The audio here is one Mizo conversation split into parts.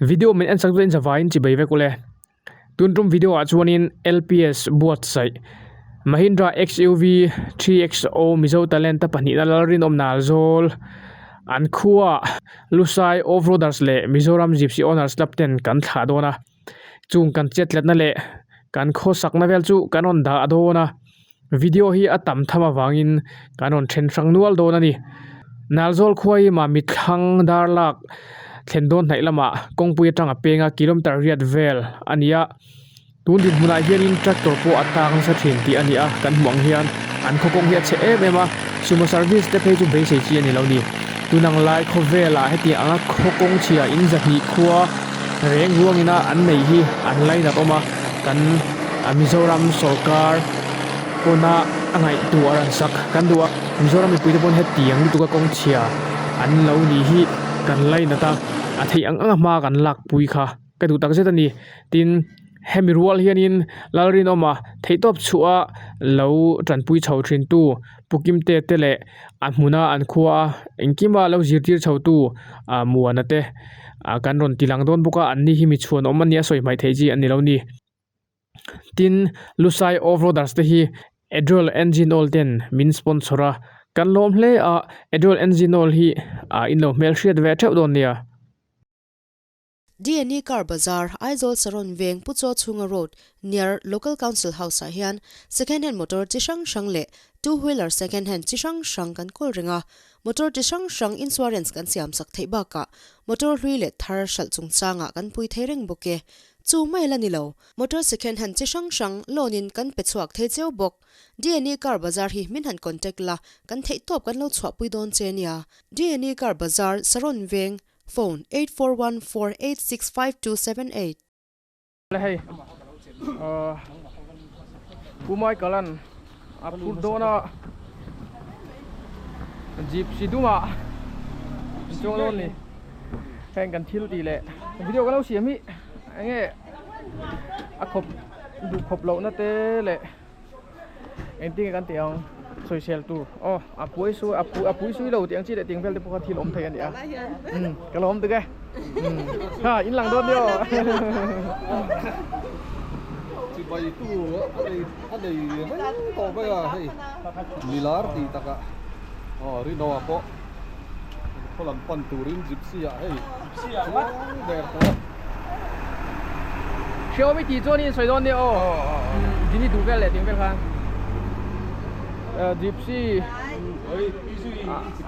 Video min en sak chu in zavaiin chibei vek ule. Tun tum video ah chuanin LPS buatsaih Mahindra XUV 3XO Mizo Talent a pahnihna Lalrinawm Nalzawl an khua Lusai Offroaders leh Mizoram Gypsy Owners Club ten kan thlah dawn a. Chung kan chetletna leh kan khawsakna vel chu kan rawn dah dawn a. Video hi a tam tham avangin kan rawn then hrang nual dawn a ni. Nalzawl khua hi mah mitthlang dar lak thlen dawn hnaih lamah kawngpui atang a peng a kilometer riat vel a ni a. Tun dinhmunah hianin tractor pawh a tang nasa thin tih a ni a, kan hmuh ang hian an khaw kawng hi a chhe em em a, sumo service te phei chu beisei chi a ni lo ni. Tun ang lai khawvelah hetiang anga khaw kawng chhia in zahnih khua reng ruangina an nei hi an lainat awm a, kan Mizoram sorkar pawna a ngaihtuah a rawn sak kan duh a, Mizoram mipuite pawn hetiang lutuk a kawng chhia an lo nih hi kan lainat a, a theih ang ang a hma kan lakpui kha ka duh takzet a ni. Tin, hemi rual hianin Lalrinawma theihtawp chhuah lo tanpui chho thintu Pu Kimte te leh a hmuna an khua a engkima lo zirtir chhotu ah Muana te ah kan rawn ti lang dawn bawk a, anni hi mi chhuanawm a nia sawi hmaih theih chi a ni lo ni. Tin, Lusai Offroaders te hi Adriol Engine Oil ten min sponsor a, kan lawm hle a, Adriol Engine Oil hi ah in lo hmelhriat ve theuh dawn nia. DNA Car Bazar, Aizawl Saron Veng Pu Chaw Chhunga Road, near Local Council House ah hian second hand motor chi hrang hrang leh two wheeler second hand chi hrang hrang kan kawl reng a. Motor chi hrang hrang insurance kan siam sak theih bakah motor hlui leh thar hralh chungchangah kan pui thei reng bawk e. Chu mai la ni lo, motor second hand chi hrang hrang loan in kan pe chhuak thei cheu bawk. DNA Car Bazar hi min han contact la, kan theihtawp kan lo chhuahpui dawn che nia. DNA Car Bazar, Saron Veng, Phone, 8414865278. Le hei Pu Michael an a phur dawn a jeep si dum ah an chuang dawn ni heng kan thil tih leh video kan lo siam hi enge a khawp duh khawp loh na te leh engtin nge kan tih ang sawisel tur aw a pui su a pui a pui sui lo tih ang chi leh ting vel te pawh kha thil awm thei a ni a umm ka lo awm tuk e umm ha in lang dawn nia aw Chibai tu a nei a nei reng tawh mai a hei milar tih takah aw Rino-a pawh khaw lam pan turin gypsy ah hei chuang der tawh a. Hriawm i tih chuan i insawi dawn nia aw Dini duh vel leh ting vel khan Gypsy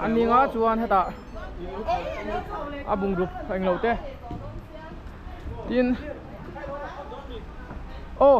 a ning a chuan hetah a bungruk englo te tin aw.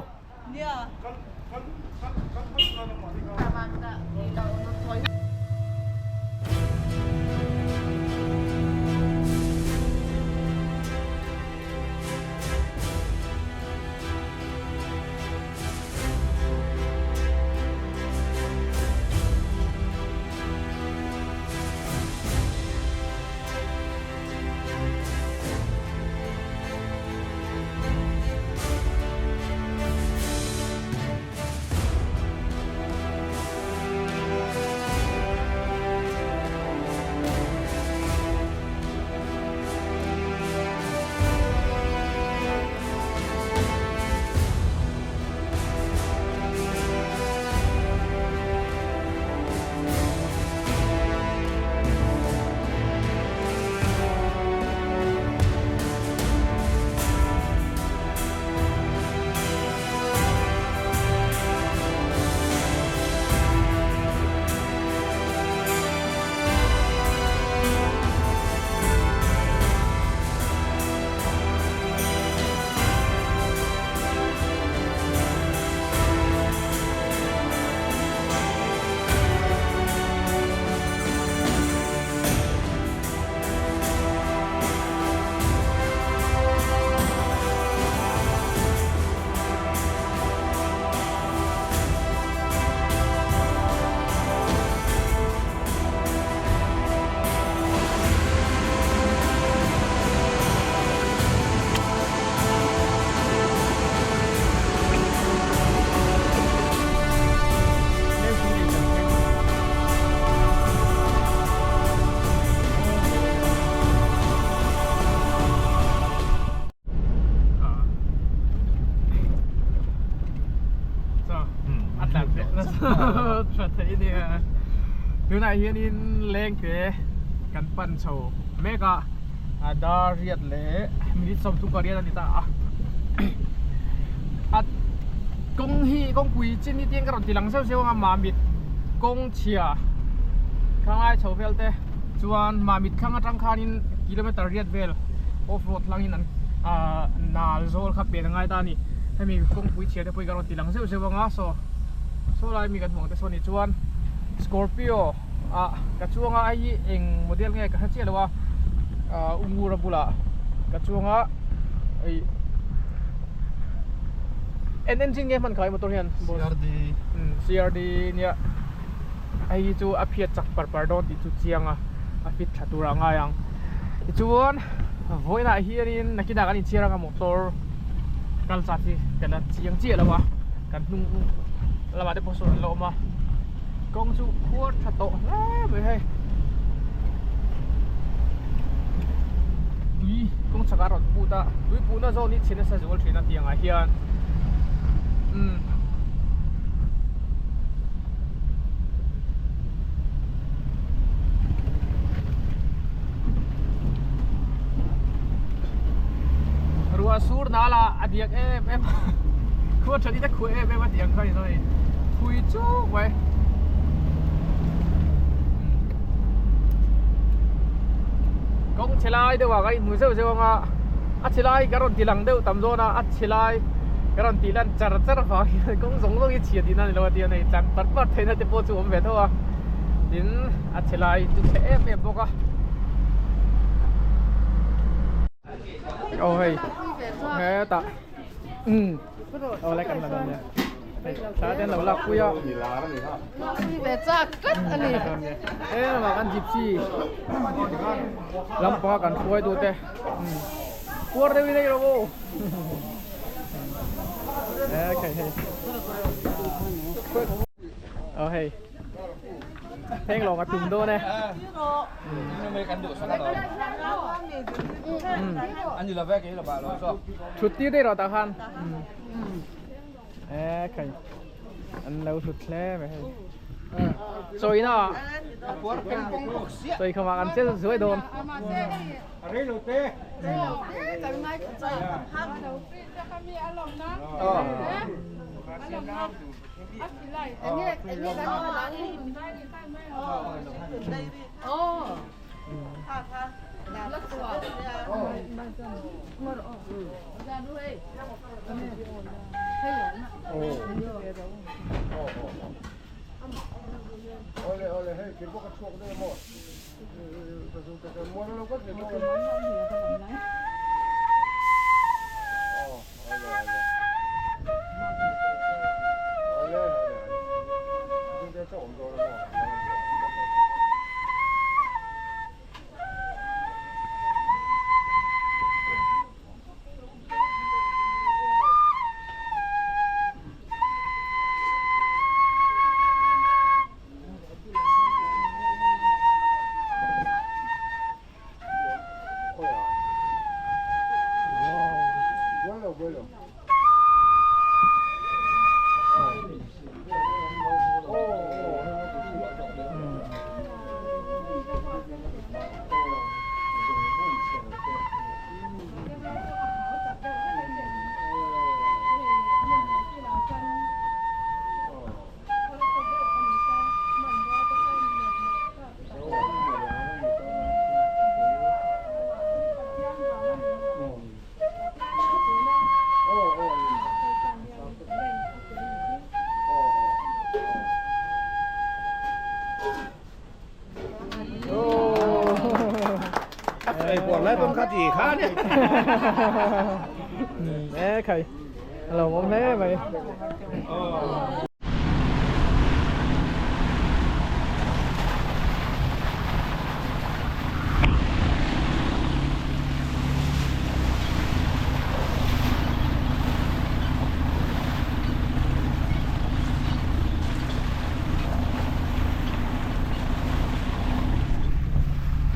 Tunah hianin lengte kan pan chho mek a, a dar riat leh minute sawmthum pariat a ni ta a. A kawng hi kawngpui chin hi tiang ka rawn ti lang zeuh zeuh ang a, mamit kawng chhia thlanglai chho vel te chuan mamit thlang atang khanin kilometer riat vel off road hlangin an ah nal zawl kha pen a ngai ta a ni. Hemi kawngpui chhia te pawh hi ka rawn ti lang zeuh zeuh ang a, saw saw lai mi kan hmuh ang te saw ni chuan scorpio ah ka chuang a hei hi eng model nge ka hre chiah lo a ah ungura bulah ka chuang a hei en engine nge hman khai motor hian CRD CRD nia hei hi chu a phiat chak par par dawn tih chu chiang a a fit tha tur ah a ngai ang tichuan vawiinah hianin nakinah kan inchhiar anga motor kal zat hi kan la chiang chiah lo a kan hnung lamah te pawh sawn an la awm a kawng chu khuar tha tawh hle mai hei tui kawng chhakah a rawn put a tui puhna zawn hi chhe nasa zual thin a tiang ah hian umm ruah sur nal a a diak em em a khua tha in a khuh em em a tih ang kha a ni dawn a ni phui chuk mai kawng chhe lai deuh ah ka inhmu zeuh zeuh ang a a chhe lai ka rawn ti lang deuh tam zawn a a chhe lai ka rawn tih lan char char avang hian kawng zawng zawng hi chhia tihna a ni lo a tia nei tlan par par theihna te pawh chu a awm ve tho a tin a chhe lai chu chhe em em bawk a aw hei hetah umm aw lai kan la dawn nia hei thla te an lo lak pui a he lamah kan gypsy lampanga kan hruai tu te umm puar deuh in ei rawh aw okay hei aw hei heng lawng a tum dawn e thut tir daih rawh tah khan e khai an lo hlut hle mai hei chawina chawi khamah kan chel zuai dawn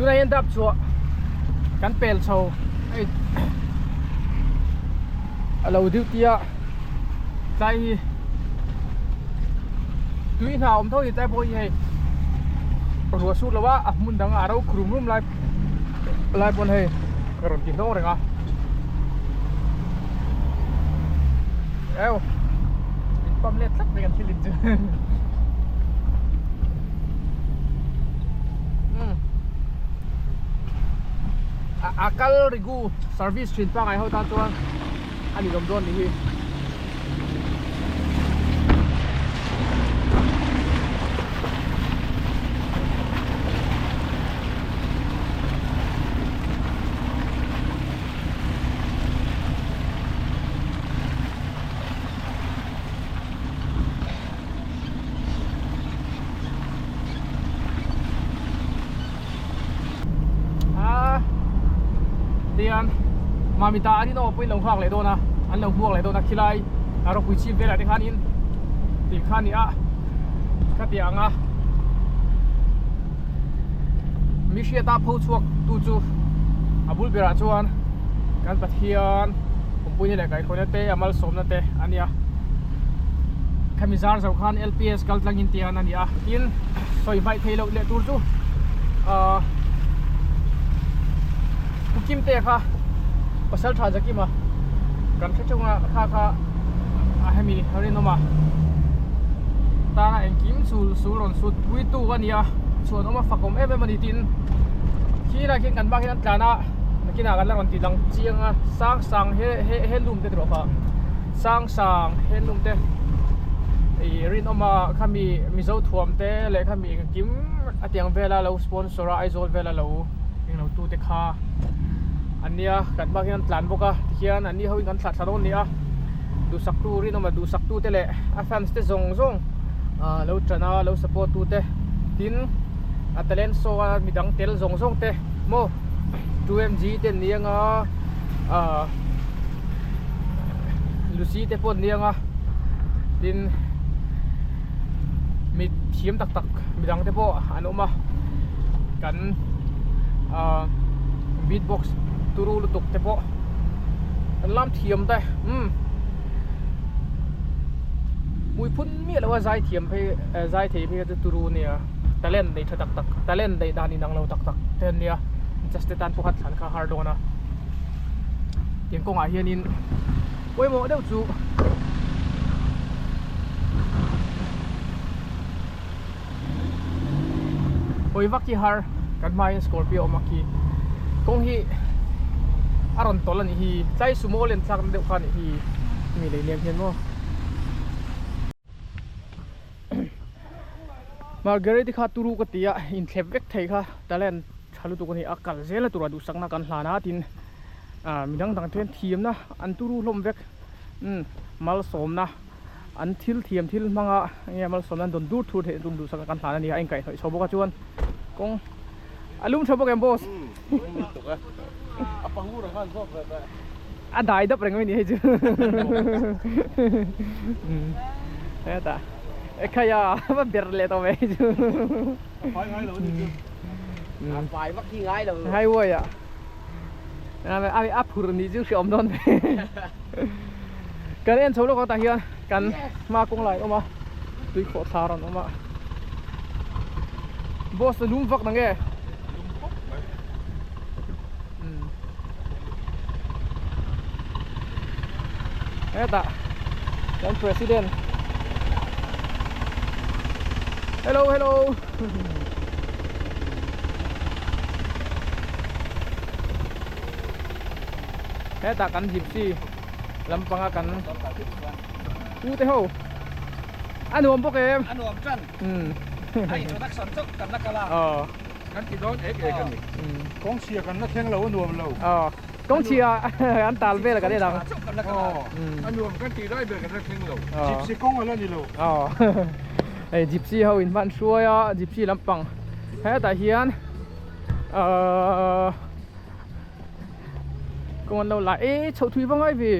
Tunah hian dap chhuah kan pel chho hei a lo duty a tlai hi. Tui hna awm tho ni tlai pawh hi hei ruah sut lo a a hmun dang a ro khrum rum lai lai pawn hei ka rawn ti hlawng reng a eo in pump let tlat mai kan thil in chu a kal rigu service thin pangai ho tan chuan a ni lawm dawn ni hi. Tian Mamita an inawm pawhin lo nghak leh dawn a an lo hmuak leh dawn a khilai a ropui chhip velah te khanin tih kha a ni a khatiang anga mi hriata pho chhuak tu chu a bul berah chuan kan Pathian awmpuina leh kaihhruaina te a malsawmna te a nia khami zar zo khan L_P_S kal tlangin tian a ni a tin sawi hmaih theih loh leh tur chu ahh Pu Kimte kha pasal tha Zakima kan hre thung a kha kha a hemi rinawm a tana engkim sul sul rawn sut pui tu a ni a chhuanawm a fakawm em em a ni tin khi lai khian kan bak hian an tlan a nakinah kan la rawn ti lang chiang a sang sang he he handloom te tih rawh kha sang sang handloom te ih rinawm a khami mizo thuam te leh khami engkim a tiang vela lo sponsor a Aizawl vela lo englo tu te kha an nia kan hma hian an tlan bawk a tikhian an ni ho in kan thlah thla dawn a ni a duhsak tu rinawm a duhsak tu te leh a fans te zawng zawng ah lo tan a lo support tu te tin a talent show a midang tel zawng zawng te maw 2mg te an ni anga ah Lucy te pawh an ni anga tin mi thiam tak tak midang te pawh an awm a kan ah beat box turu lutuk te pawh an lam thiam te umm mui phun miah lo a zai thiam phei zai thei phei kha chu turu ania talent nei tha tak tak talent neih dan inang lo tak tak te an nia just te tan pawh kha thlan kha a har dawn a tiang kawngah hianin pawimawh deuh chu Hawi vak hi har kan hma hian scorpio awm a khi kawng hi a rawn tawlh a nih hi tlai sumo len thlak na deuh kha a nih hi hemi lei nem hian maw Margaret i kha turu ka ti a inthlep vek thei kha talent tha lutuk a ni a kal zel a tura duhsakna kan hlan a tin ah midang dang te hian thiamna an turu hlawm vek umm malsawmna. An thil thiam thil hmanga enge malsawmna an dawn dur thur theih tum duhsak kan hlan a ni a, a inkaihhnawih chho bawk a chuan kawng a lum tha bawk em boss? A dai dap reng mai ni hei chu hetah ekhai a va ber leh tawh mai hei chu highway ah a phur nih chu hreawm dawn ve. Kan en chho lawk a tah hian kan hma kawng lai awm a tui khawh thla rawn awm a boss a lum vak na nge hetah kan president hello hello hetah kan gypsy lampanga kan u te ho a nuam bawk em a nuam tan a introduction chauh kan la kal a kan ti dawn ek ek a ni kawng chhia kan la thleng lo a nuam lo kawng chhia an tal vel kan en ang a nuam kan tih lai ber kan la thleng lo gypsy kawng a la ni lo hei gypsy ho in hman hruai a gypsy lampang hetah hian ahh Kawng an lo la e chhoh thui vang ai ve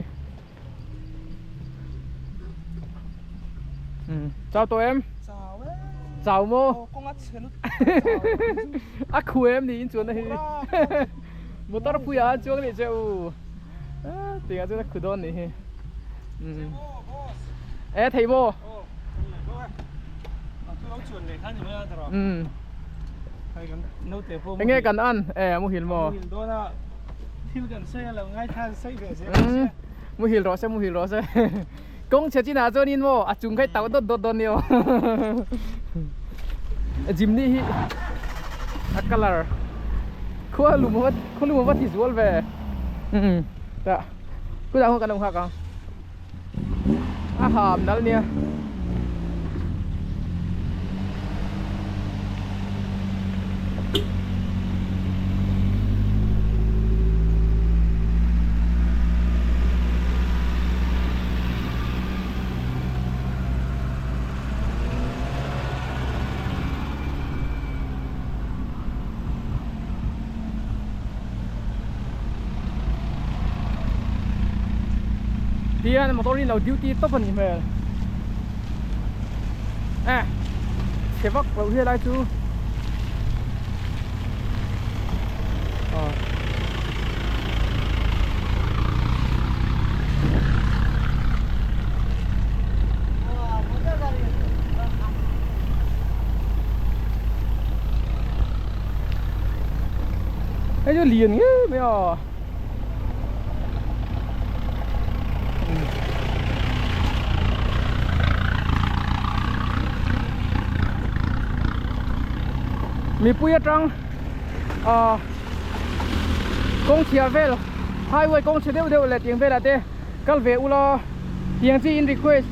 chau tawh em chau maw a khu em ni in chuan na hi motor pui ah an chuang leh che u tingah chuan a khu dawn nih hi e thei maw. Um enge kan an e muhil maw muhil rawh se muhil rawh se kawng chhe chinah chuanin maw a chung kha i tauh dawt dawt dawn nia aw jimny hi a colour khua lum a khua lum a va ti zual ve um tah chutah khuan kan lo nghak ang. A ham nal nia. Tihian motor hi lo duty tawp a nih hmel e chhe vak loh hi helai chu aw Hei chu lian ngei mai a. Mipui atang ah kawng chhia vel highway kawng chhe deuh deuh leh tiang velah te kal ve ula tiang chi in request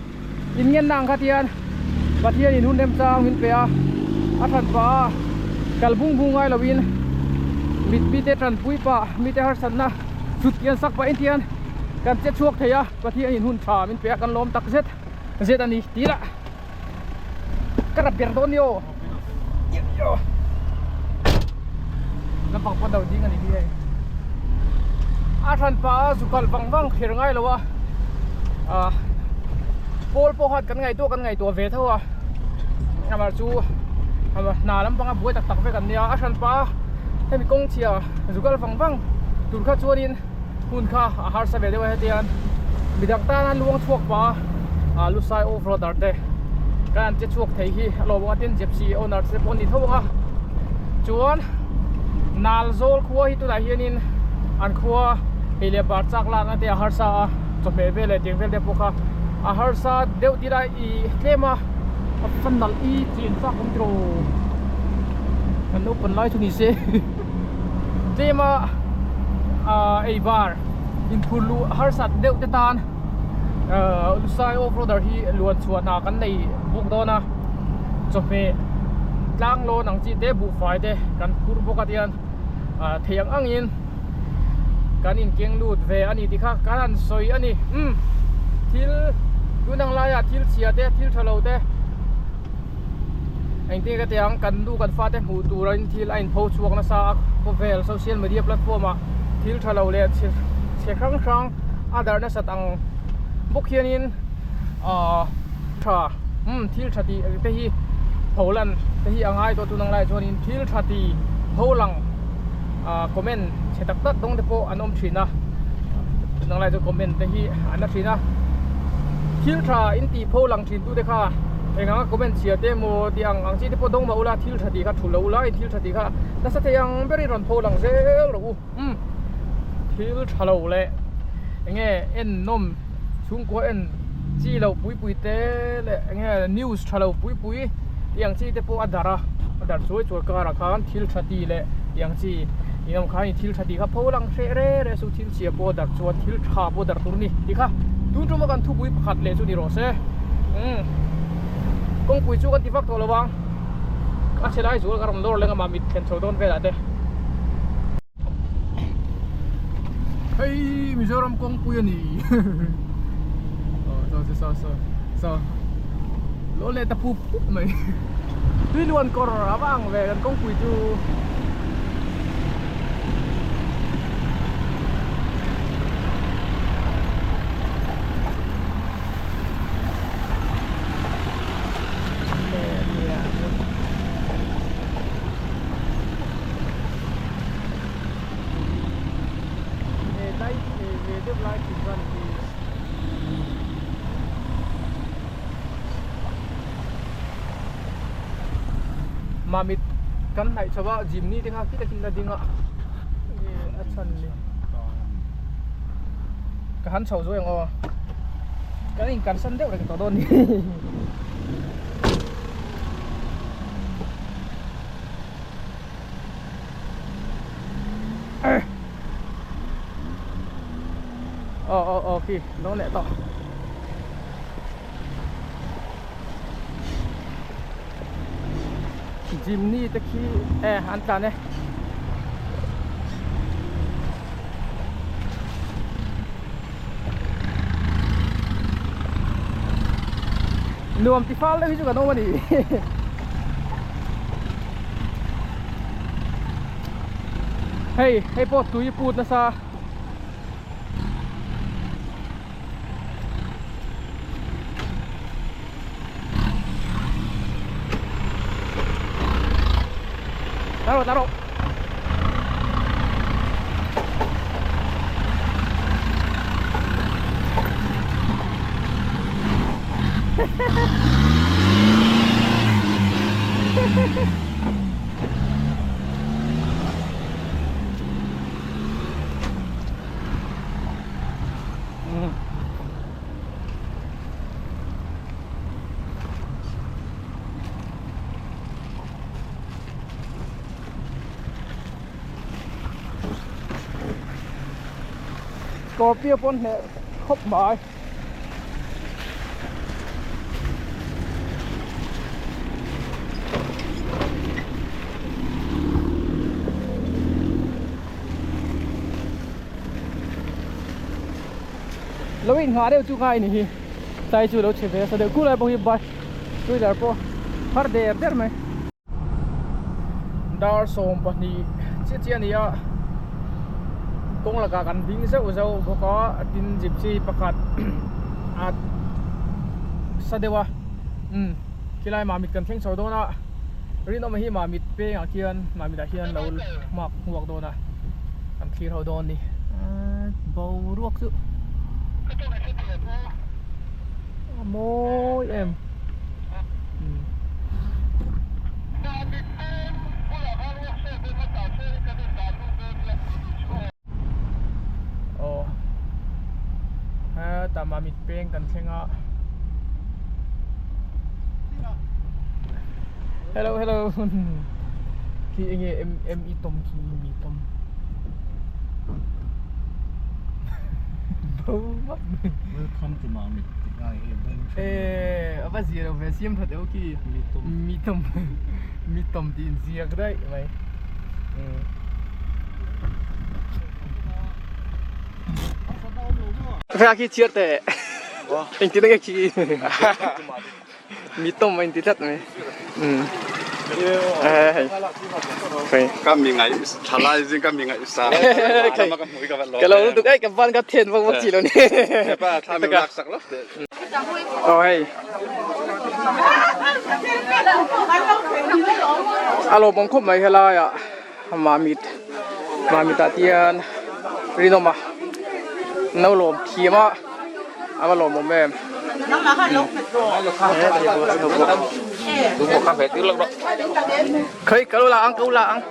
in ngen na ang kha tian Pathian in hun remchang min pe a a that pah a kal bung bung ngai lo in mit mite tanpui pah mite harsatna chut kian sak pah in tian kan che chhuak thei a Pathian in hun tha min pe a kan lawm tak zet zet a ni tih lah ka rap ber dawn ni aw lampang pawh do ding a ni hi hei a hran pah a zu kal vang vang kher ngai lo a ah pawl pawh khan kan ngaihtuah kan ngaihtuah ve tho a amah chu hna lampanga buai tak tak vek an nia a hran pah a hemi kawng chhia zu kal vang vang tur kha chuanin hun kha a harsa ve deuh a hetiang midang tana luang chhuak pah a ah lusai off roader te kan an che chhuak thei hi a lawm ang a tin gypsy owner te pawh an ni tho ang a chuan nal zawl khua hi tunah hianin an khua hei leh bar chak lakna te a harsa a chawhmeh vel leh tiang vel te pawh kha a harsa deuh tih lai ih tlem a a fan nalh i chian chak awm tiraw kan naupang lai chu ni se. Tlema ah ei bar inphur luh harsat deuh te tan ah lusai off roader hi luan chhuah hna kan nei bawk dawn a chawhmeh tlang lawn ang chi te buhfai te kan phur bawk a tian ah thei ang ang in kan inkeng lut ve a ni tih kha kan han sawi a ni umm thil tun ang laiah thil chhia te thil tha lo te. Engtin ka ti ang kan nu kan fate hmuh turin thil a inpho chhuak nasa a khawvel social media platform ah thil tha lo leh chhe chhe hrang hrang a darh nasat ang bawk hianin ahh tha umm thil tha tih te hi pho lan te hi a ngai tawh tun ang laiah chuanin thil tha tih pho lang ahh comment chhe tak tak dawng te pawh an awm thin a tun ang laiah chuan comment te hi an la thin a thil tha intih pho lang thin tute kha. Eng anga comment chhia te emaw tih ang ang chi te pawh dawng mah ula thil tha tih kha thu lo ula thil tha tih kha nasa thei ang berin rawn pho lang zel rawh u umm thil tha lo leh enge en nawm chhungkua en chi loh pui pui te leh enge news tha lo pui pui tih ang chi te pawh a darh a a darh chuai chuai karah khan thil tha tih leh tih ang chi inawm khan thil tha tih kha pho lang hreh re re chu thil chhia pawh a darh chuan thil tha pawh a darh tur a ni tih kha tun tuma kan thupui pakhat leh chu ni rawh se. Umm kawngpui chu kan ti vak tawh lo ang a chhe lai zual ka rawn lawr leng a mah mit thlen chho dawn velah te. Hei Mizoram kawngpui a ni aw saw saw saw saw lo leh ta pup pup mai tui luan kawr a va ang ve kan kawngpui chu. Mamit kan hnaih chho a Jimny te kha khi takin la ding a nge a chhan ni ka han chho zuai ang aw kan in kalsan deuh reng tawh dawn ni Aw aw aw khi lo leh tawh. Jimny te khi e an tlan e. Nuam ti fal deuh hi chu kan awm a ni. Hei hei pawh tui put nasa. Taro taro. Scorpio pawn hneh khawp mai. Lo in nghah deuh chu ngai ni hi tlai chu lo chhe ve nasa deuh kulai pawh hi bike two wheeler pawh har der der mai. Dar 12 chiah chiah a ni a kawng lakah kan ding zeuh zeuh bawk a tin gypsy pakhat a sa deuh a umm khilai mamit kan thleng chho dawn a rinawm hi mamit pengah khian mamit ah hian lo hmak hmuak dawn a kan thlir ho dawn a ni boruak chu a mawi em. Aw hetah mamit peng kan thleng a hello hello khi enge m m i tawm khi mi tawm bo vak mai welcome to mamit tih lai hi bung e a va zia lo ve siam that deuh khi mi tawm mi tawm mi tawm tih inziak daih mai Vea khi chiar teh engtin nge khi mi tawm a inti tlat mai Ka mi ngai thalai zing ka mi ngai sa ka lo lutuk ei ka van ka then vak vak chi lo ni pa thla mi lak sak lo te oh hei a lawmawm khawp mai helai ah mamit mamit ah tian rinawm a no lawm thiam a a va lawmawm em khawi ka lo la ang ka lo la ang.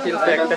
Thil pek te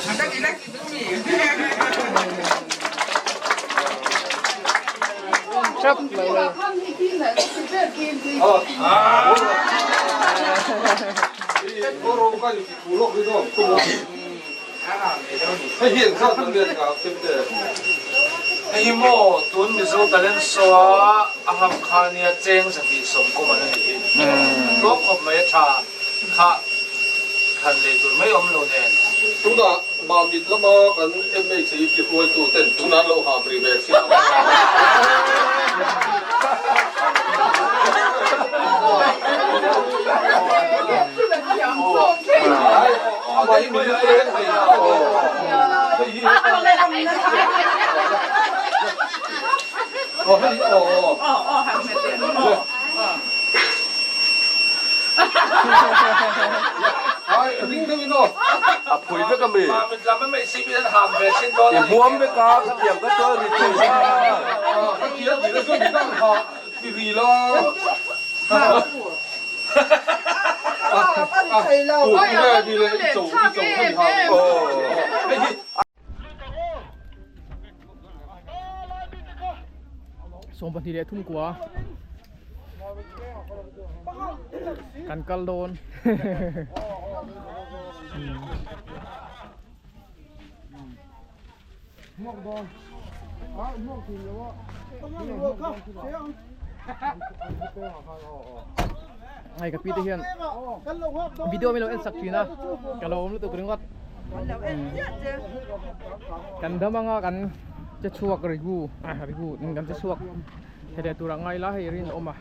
Thap mai le. Hei maw tun Mizo Talent Show a a ham kha nia cheng 220 an a nih hi. Tlawm khawp mai a tha kha thlan lei tur mai awm lo nen. Tunah Mamit lama kan MHIP hruaitu ten tunah an lo ham ri ve chiang a. A phui vek a mi. I hmuam vek a, khatiang ka chuan ri thei a. Sawmpahnih leh thum kua kan kal dawn. Hei ka pi te hian video min lo en sak thin a ka lo awm lutuk ringawt kan dam anga kan che chhuak rigu rigu kan che chhuak heti tur a ngai la hei rinawm a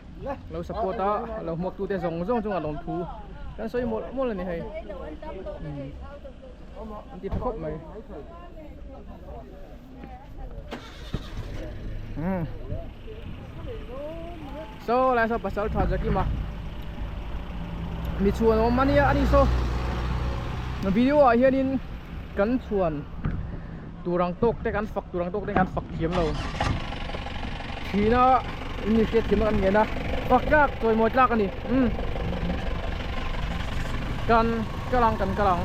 lo support a lo hmuak tu te zawng zawng chungah lawmthu kan sawi mawlh mawlh a ni hei an ti tha khawp mai so lai saw pasal tha Zakima mi chhuan awm ania ani saw video ah hianin kan chhuan tur ang tawk te kan fak tur ang tawk te kan fak thiam lo thina in mi hriat thiam a kan ngen a fak tlak chawimawi tlak ani umm kan kal ang kan kal ang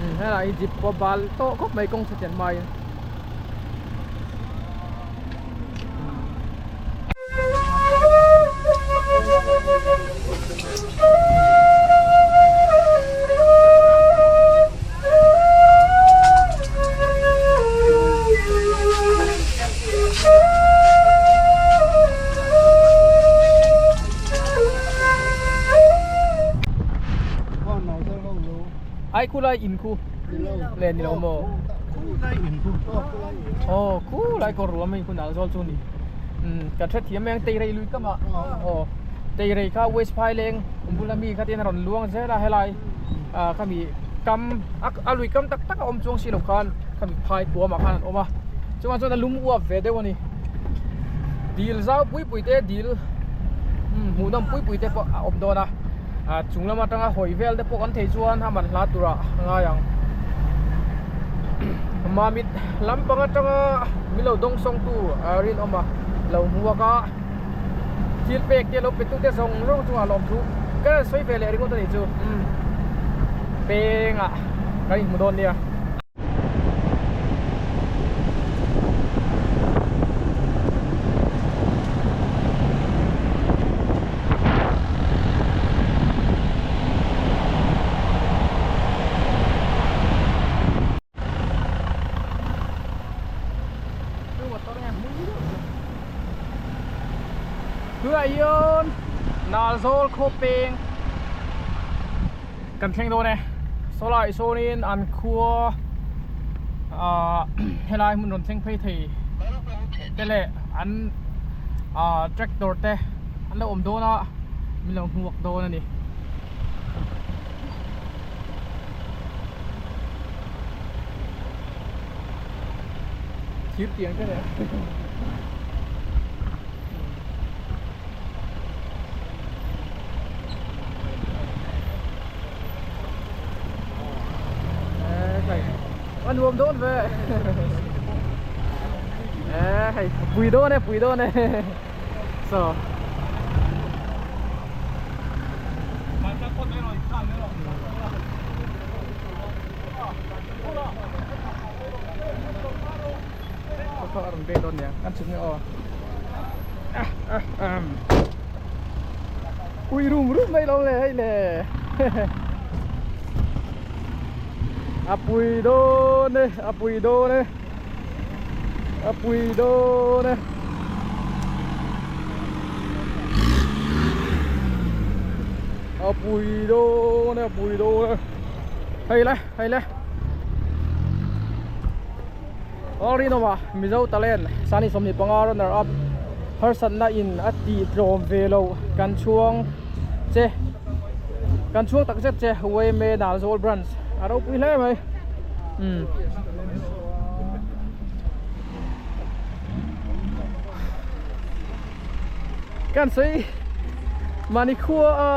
umm helai hi jeep pawh a bal tawh khawp mai kawng chhe chian hmain. Ai khu lai in khu le ni lo maw aw khu lai kawr ruam in khu nal zawl chu ni kan hre thiam eng teirei lui kam ah aw teirei kha west phaileng bula mi kha ten a rawn luang zel a helai ah khami kam a lui kam tak tak a awm chuang si lo khan khami phai kuam ah khan an awm a chuvang chuan a lum uap ve deuh a ni dil zau pui pui te dil hmuh nawm pui pui te pawh a awm dawn a ah chung lam atanga hawi vel te pawh kan thei chuan a man hla turah a ngai ang mamit lampang atanga min lo dawng sawng tu a rinawm a lo hmuak a thil pek te lo pe tu te zawng zawng chungah lawmthu ka rawn sawi ve leh ringawt a nih chu pengah kan inhmu dawn nia. Tunah hian Nalzawl khaw peng kan thleng dawn e sawlai sawnin an khua ah helai hmun rawn thleng phei thei te leh an ah tractor te an lo awm dawn a min lo hmuak dawn a ni. Thir tiang te leh A nuam dawn ve E hei pui dawn e pui dawn e So kha a rawn pek dawn nia kan chhuk nge aw ui rum rum mai lo le hei le a pui dawn e a pui dawn e a pui dawn e a pui dawn e a pui dawn e hei le hei le Aw rinawma Mizo talent Sani 25 runner up harsatna in a tih tlawm ve lo kan chhuang che kan chhuang tak zet che Wayme Nalzawl branch a ropui hle mai umm. Kan sawi mahni khua a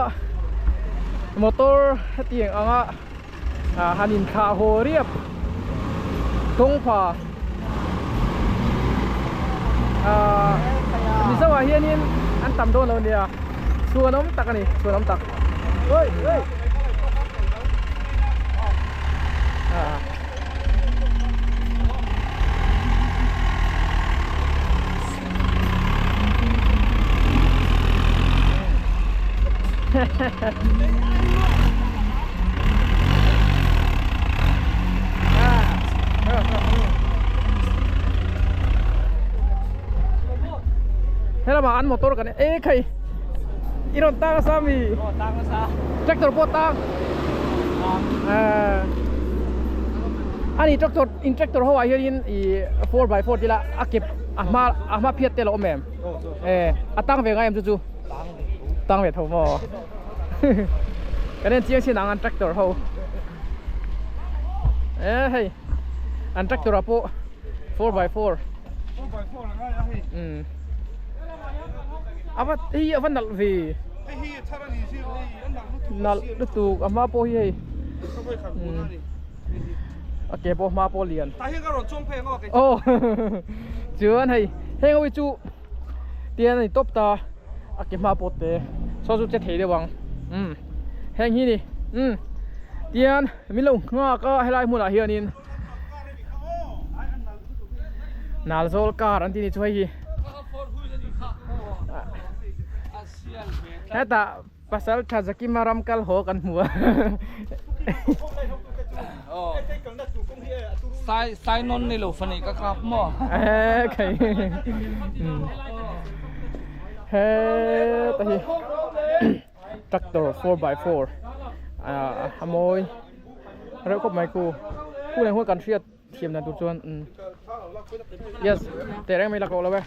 motor hetiang anga ah han in thlah haw riap kawngpha ah mizo ah hianin an tam dawn lo nia chhuan awm tak a ni chhuan awm tak oi oi ah. Helama an motor kan e khai i rawn tang asa mi tractor pawh tang ani tractor in tractor ho ah hianin i 4x4 tila a kep a hma a hma phiat te lo awm em e a tang ve ngai em chu chu tang ve tho maw kan en chiang chin ang an tractor ho e hei an tractor ah pawh 4x4 4x4 la ngai a hei um ava hei ava nalh ve hei hi a thar a ni zir hei a nalh lutuk nalh lutuk a hma pawh hi hei a ke pawh hma pawh lian tah hian ka rawn chuang phei ang aw kei aw chuan hei heng ho hi chu tian a ni tawp ta a ke hma pawh te saw chu che thei deuh ang umm heng hi ni umm tian min lo nghak a helai hmunah hianin Nalzawl car an tih ni chu hei hi hetah Pasal tha Zakima ram kal haw kan hmu a. Sai sai non ni lo fani ka kap mo. Eh khai. He ta hi tractor 4x4 a a mawi reuh khawp mai khu khu nen huan kan hriat thiam dan tur chuan yes teh reng mai la kawh lo e.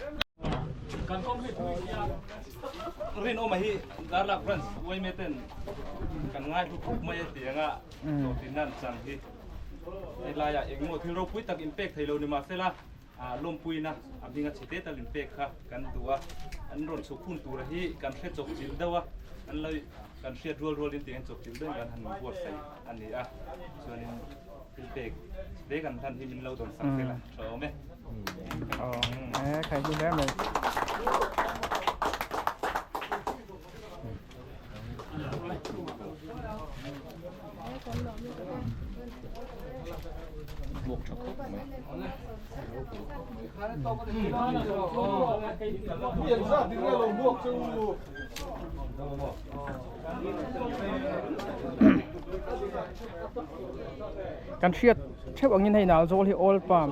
Rinawma hi Darlak Branch uaime ten kan ngai hlu khawp mai a ti anga hlawhtlin nan chang hi helaiah engemaw thil ropui tak inpek thei lo ni mahsela lawmpuina a hminga chhe te tal inpek kha kan duh a, an rawn chhuk hun tura hi kan hre chawp chilh deuh a, an lo kan hriat rual rualin tiang chawp chilh deuhin kan han buatsaih a ni a, chuanin thil pek chhe te kan hlan hi min lo dawn sak vel a, tha awm e. Aw, e khai hi hle mai. Kan hriat theuh angin hei Nalzawl hi oil palm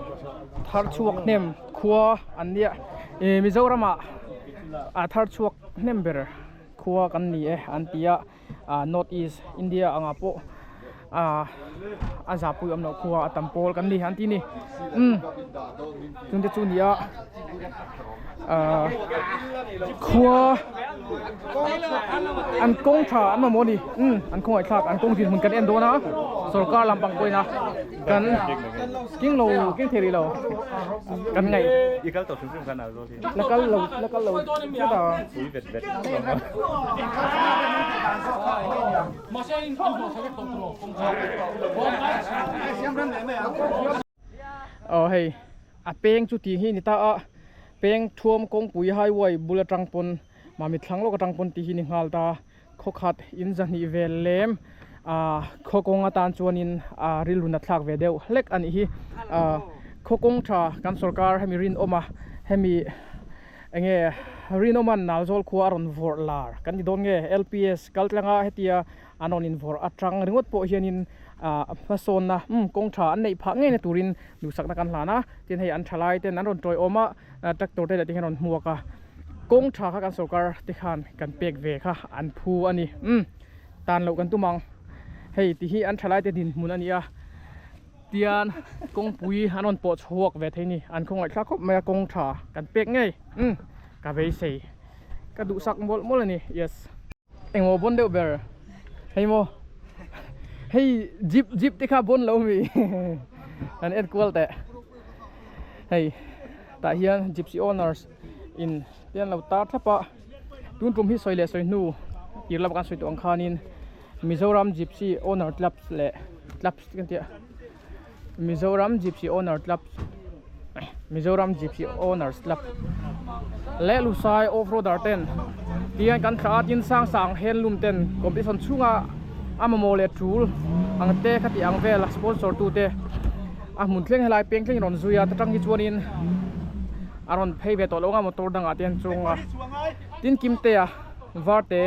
thar chhuak hnem khua an nia ih Mizoramah a thar chhuak hnem ber khua kan ni e an ti a ah north east India angah pawh ah a zahpui awm loh khua a tam pawl kan ni an ti ni umm chungte chu ni a ah khua an kawng tha an mamawh a ni umm an khawngaih thlak an kawng dinhmun kan en dawn a sorkar lampang pawhin a kan keng lo keng thei rih lo kan ngaih la kal lo la kal lo tlat a. Aw hei a peng chu tih hi ni ta a peng thuam kawngpui highway bul atang pawn mami thlang lawk atang pawn tih hi ni nghal ta khawkhat in zahnih vel lem ah khaw kawng atan chuanin ah rilru nat thlak ve deuh hlek a nih hi ah. Khaw kawng tha kan sorkar hemi rinawma hemi enge rinawman Nalzawl khua a rawn vawrh lar kan ti dawn nge LPS kal tlanga hetia an rawn invawrh atang ringawt pawh hianin ah hmasawnna umm kawng tha an neih phah ngeina turin duhsakna kan hlan a tin hei an thalai ten an rawn tawiawm a tractor te leh te hian an rawn hmuak a kawng tha kha kan sorkar te khan kan pek ve kha an phu a ni umm tan loh kan tum ang hei ti hi an thalai te dinhmun a ni a. Tian kawngpui an rawn pawh chhuak ve thei ni an khawngaihthlak khawp mai a kawng tha kan pek ngei umm ka beisei ka duhsak mawlh mawlh a ni yes. Engmaw bawn deuh ber hei maw hei jeep jeep te kha bawn lo mi an en kual teh hei tah hian gypsy owners in te an lo tar thlap a tun tum hi sawi leh sawi hnu tir lama kan sawi tawh ang khanin Mizoram Gypsy Owner Clubs leh Clubs kan tih a Mizoram Gypsy Owner Clubs Mizoram Gypsy Owners Club leh Lusai Off Roader ten tihian kan thlah a tin sang sang handloom ten competition chhunga a mamawh leh tul ang te khati ang vel a sponsor tu te a hmun thleng helai peng thleng in rawn zui a ta tang hi chuanin a rawn phei ve tawh lo ang a motor dangah te an chuang a tin Kimtea Varte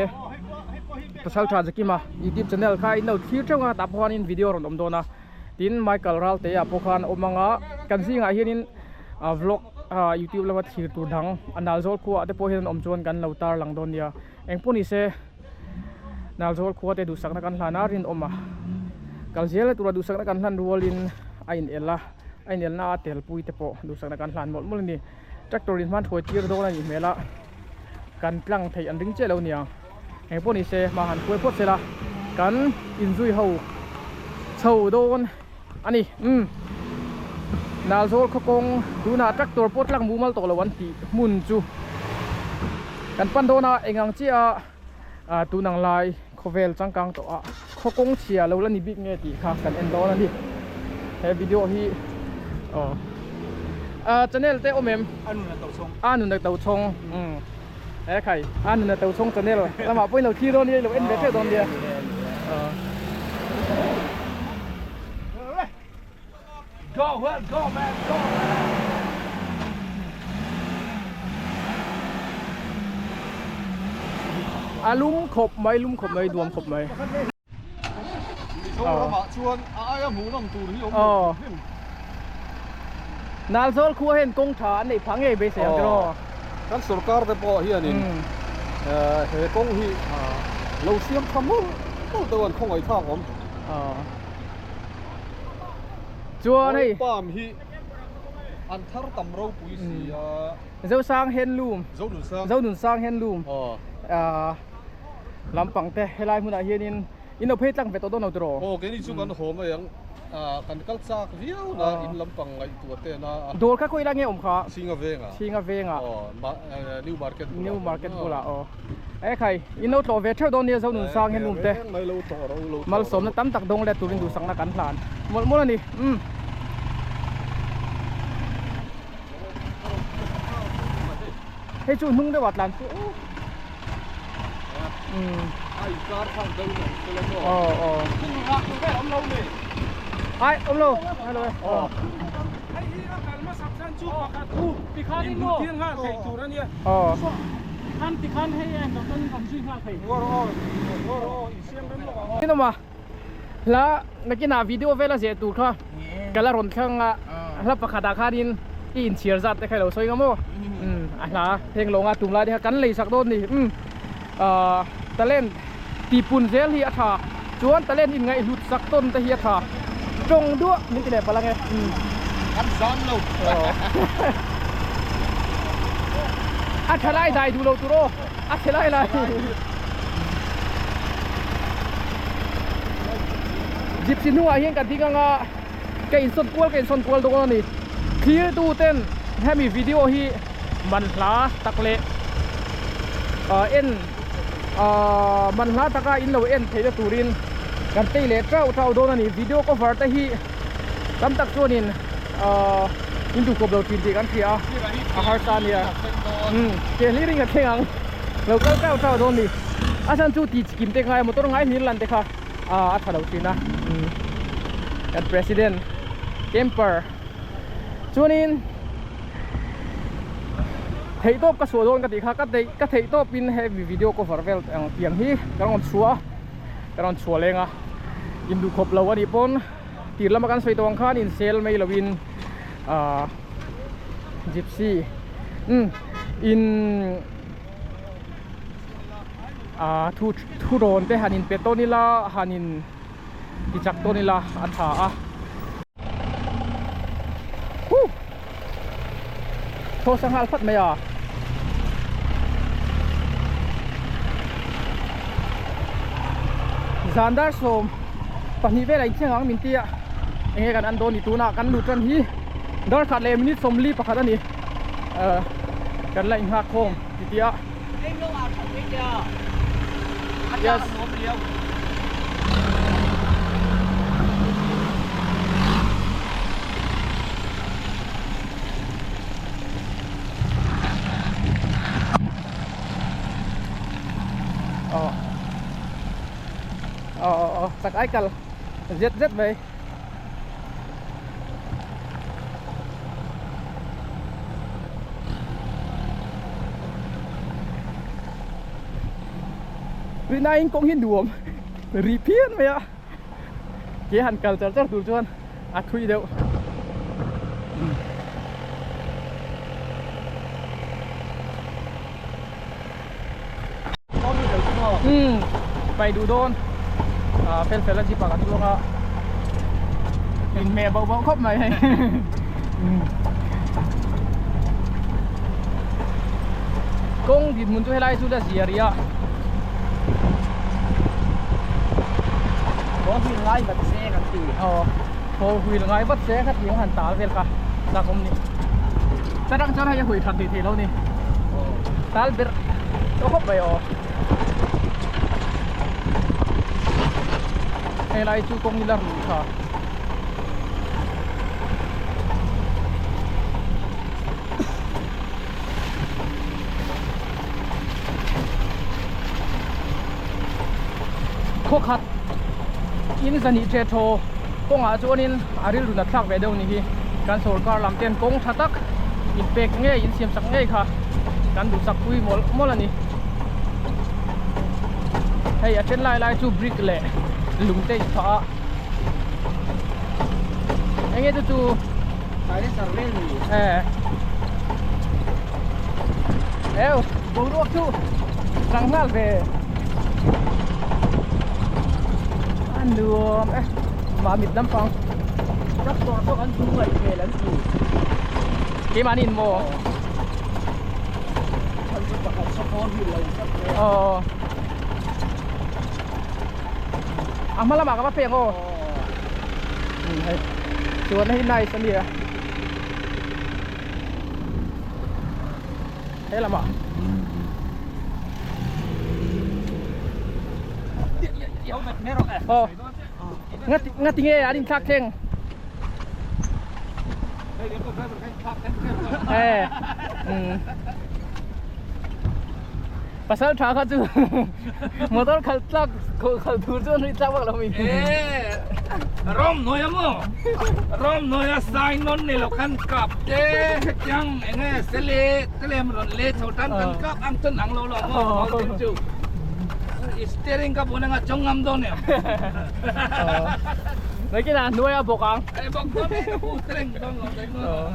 Pasal Tha Zakima youtube channel kha in lo thlir theuh a tah pawh khanin video a rawn awm dawn a tin Michael Raltea pawh khan a awm ang a kan zingah hianin ah vlog ah youtube lama thlir tur dang a Nalzawl khua ah te pawh hian an awm chuan kan lo tar lang dawn nia engpawh ni se Nalzawl khua te duhsakna kan hlan a rinawm a kal zel tura duhsakna kan hlan rualin a inel a a inelna a telpui te pawh duhsakna kan hlan mawlh mawlh a ni. Tractor in hman hruai tir dawn a nih hmel a, kan tlang theih an ring chiah lo nia. Eng pawh ni se hma han hruai phawt sela kan inzui ho chho dawn a ni. Umm Nalzawl khaw kawng tunah tractor pawh tlang mumal tawh lo an tih hmun chu kan pan dawn a, eng ang chiah a tun ang lai khawvel changkang tawh a khaw kawng chhia lo la ni bik nge tih kha kan en dawn a ni he video hi aw a channel te awm em a nun a to chhawng a nun a to chhawng um he khai a nun a to chhawng channel lamah pawhin lo thlir dawn nia lo en ve theuh dawn nia Go go man go A lum khawp mai lum khawp mai duam khawp mai. Mizoramah chuan a aia hmuhnawm tur hi awm lo hrim hrim. Nalzawl khua hian kawng tha an neih phah ngei beisei ang tiraw? Kan sorkar te pawh hianin he kawng hi lo siam tha mawlh mawlh deuh an khawngaihthlak awm. Chuan hei Palm hi an thar tam ropui si a. Zosang handloom Zonunsang Zonunsang handloom ah lampang te helai hmunah hianin in lo phei tlang ve tawh dawn lo tiraw? Aw keini chu kan haw mai ang ah kan kal chak viau na in lampang ngaihtuah te na a. Dawr kha khawi lai nge awm kha? Chhinga vengah. Chhinga vengah. Aw New Market bulah. New Market bulah aw. E khai, in lo tlawh ve theuh dawn nia Zonunsang hian um te. Malsawmna tam tak dawng let turin duhsakna kan hlan mawlh mawlh a ni. Umm. Hei chu hnung deuhah tlan chu. Umm. Aw aw. Ai, awm lo. Ai lo e. Aw. Aw. Tin awm a hla nakinah video vela zeh tur kha ka la rawn thleng a hla pakhatah khanin i inchhiar zat te kha i lo sawi ngam aw umm a hla heng lawnga tum lai te kha kan lei sak dawn ni umm ah talent tihpun zel hi a tha chuan talent inngaihhlut sak tawn te hi a tha tawng duah min ti leh palh ange umm Kan zam lo. A tha lai dai duh lo tur aw a chhe lai lai. Gypsy hnungah hian ka ding anga ka insawn kual ka insawn kual dawn a ni. Thlir tu ten hemi video hi man hla tak leh en man hla taka in lo en theihna turin kan tei leh tauh tauh dawn a ni. Video cover te hi tam tak chuanin in duh kawp lo thin tih kan hria a, a harsa a nia. Ke hlir in ka thleng ang lo kal tauh tauh dawn a ni. A chhan chu tih chikim te ngai motor ngai hlir lan te kha a tha lo thin a. Kan president camper. Chuanin theihtawp ka chhuah dawn ka tih kha ka theih ka theihtawpin hemi video cover vel ang tiang hi ka rawn chhuah a ka rawn chhuah leng a induhkhawp lo a nih pawn tir lama kan sawi tawh ang khan insel mai lovin ahh gypsy umm in ahh thu thu rawn te han inpe tawn ila han in ti chak tawn ila a tha a. Huh! Thaw sa nghal phat mai a. Zan dar sawm pahnih velah inthiang ang min tia enge kan an dawn ni tunah kan lut tan hi dar khat leh minute sawmli pakhat a ni eh kan la inghak khawm ti tia yes ờ ờ ờ ờ chak ai kal zet zet mai Rina in kawng hi nuam ri phian mai a ke han kal char char tur chuan a thui deuh. Umm pai duh dawn ah fel fel a jeep ah ka chuang a inhmeh bauh bauh khawp mai hei kawng dinhmun chu helai chu la zia rih a Four wheel ngai vat se kan ti aw four wheel ngai vat se kha tih ang han tal vel kha chak awm ni charang chuan hei a hui that thei thei lo ni tal ber tawh khawp mai aw helai chu kawng ila ruh tha Khaw khat in zahnih ṭe thaw kawngah chuanin a rilru nat thlak ve deuh ni hi kan sorkar lam ten kawng tha tak inpek ngei insiam sak ngei kha kan duhsak pui mawlh mawlh a ni. Hei a then lai lai chu brick leh lung te inphah a enge chu chu Silencer vel ni. Eh. Eo, boruak chu rang nghal ve. A nuam e. Mah mit lampang. Tractor pawh kan chung ngaih hmel an ti. Keimahni in maw? Chhan chu pakhat saw four wheel lo tlat mai a. Aw. A hma lamah ka va pek aw. Hei chuan hei nice a nia he lamah aw ngati ngati nge an inthlak thleng e pasal tha kha chu motor khalh tlak khalh tur chu an ri tlak vak lo mi rom noi a maw rom noi a sai non ni lo khan kap te hetiang enge sele tlem rawn le chho tan kan kap ang chuan ang lo lo maw chu steering ka bun anga chawng ngam dawn em mai kinah hnuai a bawk ang e bawk dawn e ka pu steering dawn lo daih maw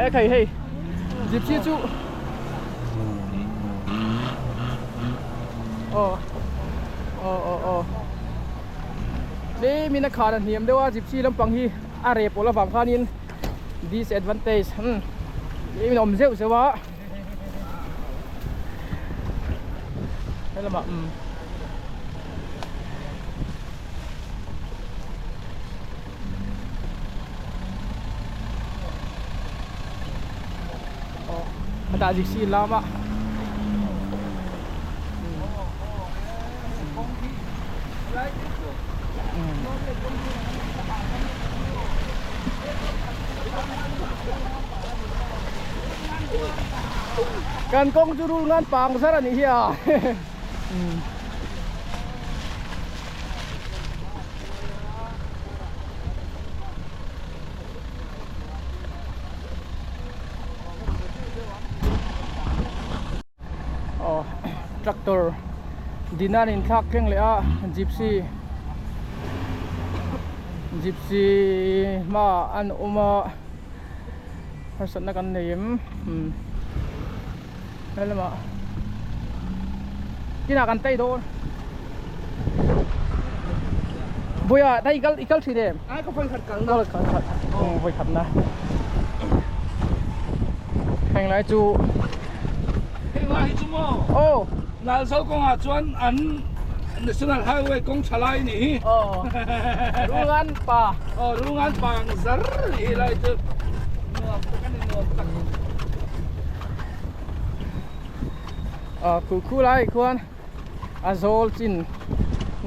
e khai hei gypsy chu aw aw aw aw tlemin a khan a hniam deuh a gypsy lampang hi a reh pawlh avang khanin disadvantage umm tlemin a awm zeuh zeuh a helamah umm a dah zik si lam a kan kawng chu rul ngan pang zar a nih hi a tractor din a an inthlak thleng leh a gypsy gypsy hmaah an awm a harsatna kan nei em umm helamah kinah kan tei dawn buia hei i kal i kal thin em ai ka vawi khat kalna vawi khatna heng lai chu heng lai hi chu maw aw Nalzo kawngah chuan an National Highway kawng tha lai nih hi aw Rungan pa aw Rungan pa ang zar nih hi lai chu nuam tak a ni nuam tak a khu khu lai khuan a zawl chin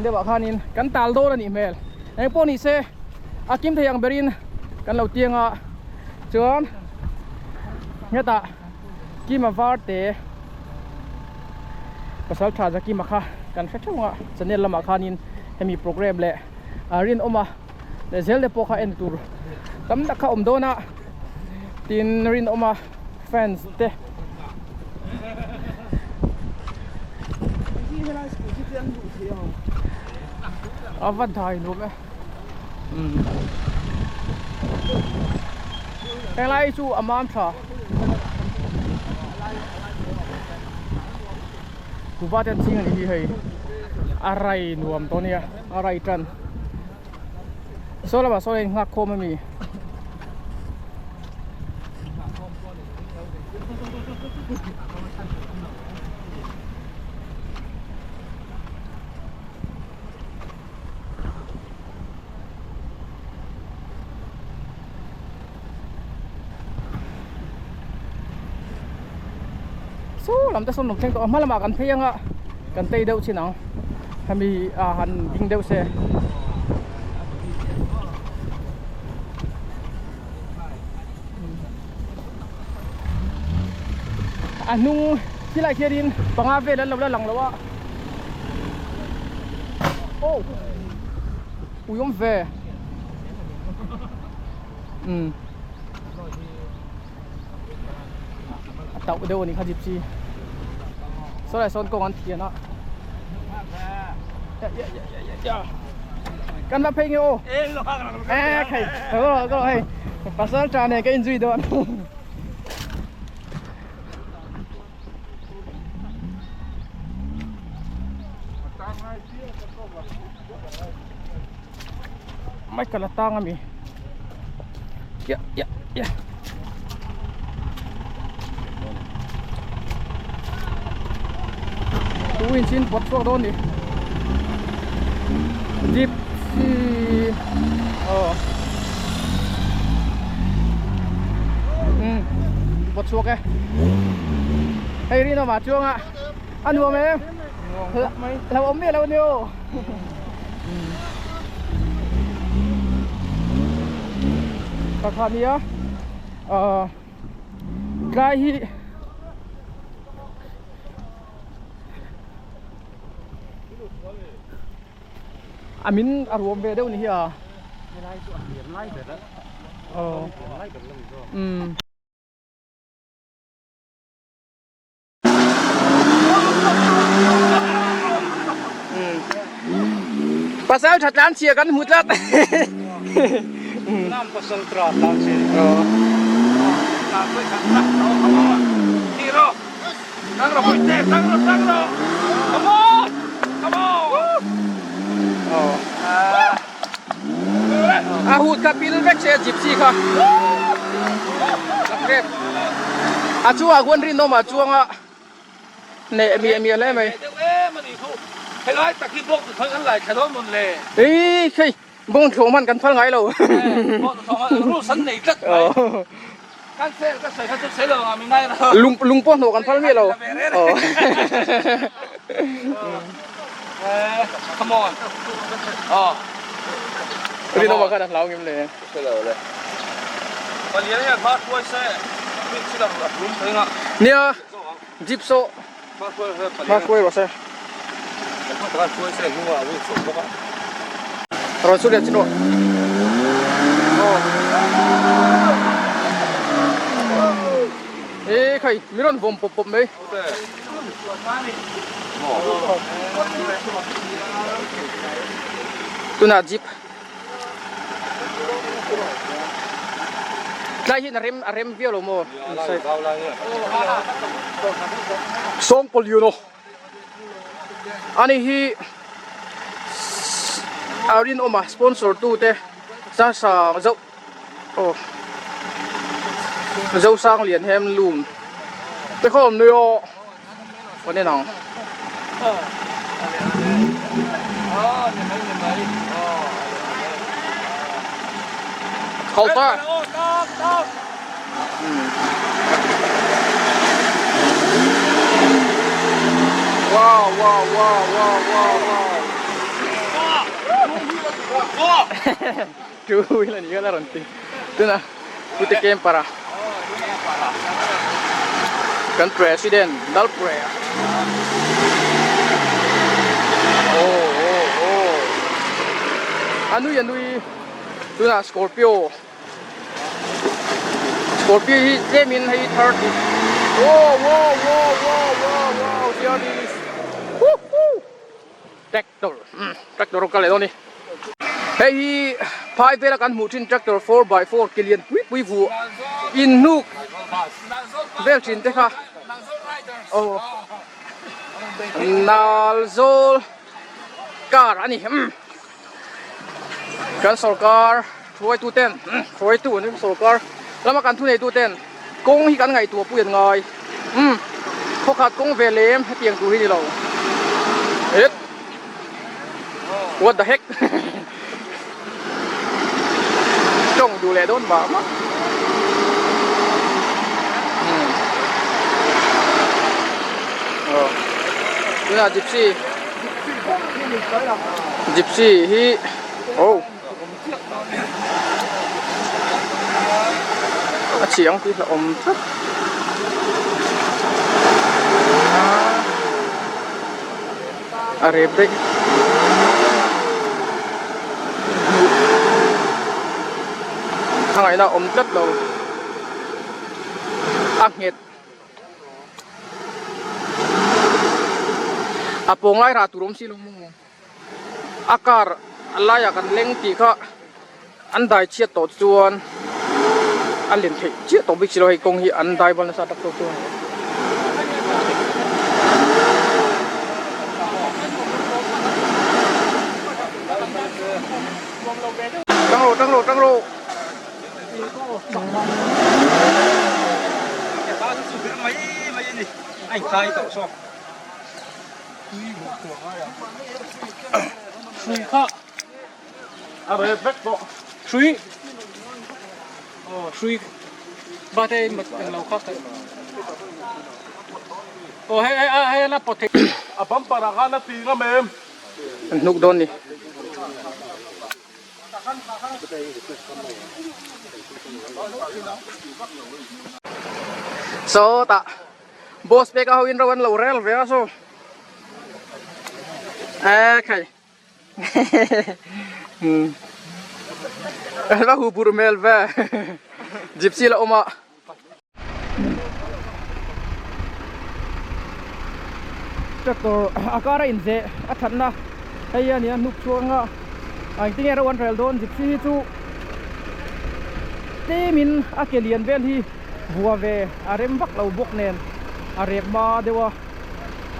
deuhah khanin kan tal dawn a nih hmel eng pawh ni se a kim thei ang berin kan lo tiang a chuan hetah Kima var te pasal tha Zakima kha kan hre theuh ang a channel lamah khanin hemi program leh a rinawm a leh zel te pawh kha en tur tam tak kha awm dawn a tin rinawm a fans te a va dai nuam e umm helai chu a mam tha kuhva te an ching a nih hi hei a rai nuam tawh ania a rai tan saw lamah sawn a innghak khawm ami. Saw lam te sawn rawn thleng tawh a hma lamah kan phei anga kan tei deuh chin ang hemi ah han ding deuh se. A hnung khilai khianin panga vel an lo la lang lo a oh ui awm ve umm a tauh deuh a ni kha gypsy saw lai sawn kawng an thian a ya ya ya ya ya kan va phei nge aw e khai go go hei pasal tha ne ka inzui dawn Michael a tang ami ya ya ya tu in chin pot chhuak dawn ni gypsy oh um pot chhuak e hei rin awm ah chuang a a nuam em lo awm miah lo a ni aw. Pakhat nia ah tlai hi a min a ruam ve deuh ni hi a aw umm. Pasal tha tlan chhia kan hmu tlat. Nam pasal tra tlan chhia. Hero. Tang ro boy te, tang ro, tang ro. Come on. Come on. Oh. A hut kha pil vek se gypsy kha. A chungah khuan rinawm a chuang a neh miah miah hle mai. Helai tak hi bawk thawng an lai thla dawn mawn le. Ei khei bawng thlawh hman kan phal ngai lo. Bawng thlawh hman rules an nei tlat mai. Kan sel ka sawi kha chu sawi lo ang a mi ngai lo. Lung lung pawh hnawh kan phal miah lo. Come on. Oh. Rinawm a khan a hlau ngem le. Palian hian hma hruai se mi thil a rum thei nga. Nia jeep saw hma hruai rawh se. Hma hruai se hnungah a wheel sawm bawk a. Rawn su leh chin rawh. E khai mi rawn vawm pawp pawp mai. Tunah jeep tlai hian a rem a rem viau lo maw Sawngpawlhliunaw ani hi a rinawm a sponsor tu te Sasa zo aw Zosanglian handloom te khaw awm nui aw kan en ang. Khau ta. Wow wow wow wow wow wow. Two wheel ani kha la rawn ti tuna pute camper a kan president Lalpre a oh oh oh a nui a nui tunah scorpio scorpio hi tlem in hei 30 wow wow wow wow wow wow there is woohoo tractor tractor a kal leh dawn a ni hei hi phai vela kan hmuh thin tractor 4x4 ke lian pui pui vuah inhnuk vel thin te kha aw Nalzawl car a ni kan sorkar hruaitu ten hruaitu an sorkar lama kan thuneitu ten kawng hi kan ngaihtuah pui an ngai umm khawkhat kawng ve lem hetiang tur hi ni lo het what the heck tawng duh leh dawn mah mah umm aw tunah gypsy gypsy hi oh. A chiang tih hlauhawm tlat. A rep daih. A ngaihna a awm tlat lo. A nghet. A pawng lai rah tur awm si lo maw. A car a laiah kan leng tih kha an dai chhiat tawh chuan a len theih chiah tawh bik si lo hei kawng hi an dai val nasa tak tawh chuan. Tang rawh tang rawh tang rawh. Hrui kha a rep vek tawh hrui aw hrui bate mat eng lo kha aw hei hei hei a la pawt thei a bumper ah khan a ti ngam em an hnuk dawn ni sawtah Boss pek a ho in ro an lo rel ve a saw e khai la hu bur mel ve gypsy la awm a tractor a kar a inzeh a thatna hei a nia hnuk chhuak anga a engtin nge ro an rel dawn gypsy hi chu tlem in a ke lian vel hi. Vua ve a rem vak lo bawk nen a rek hma deuh a,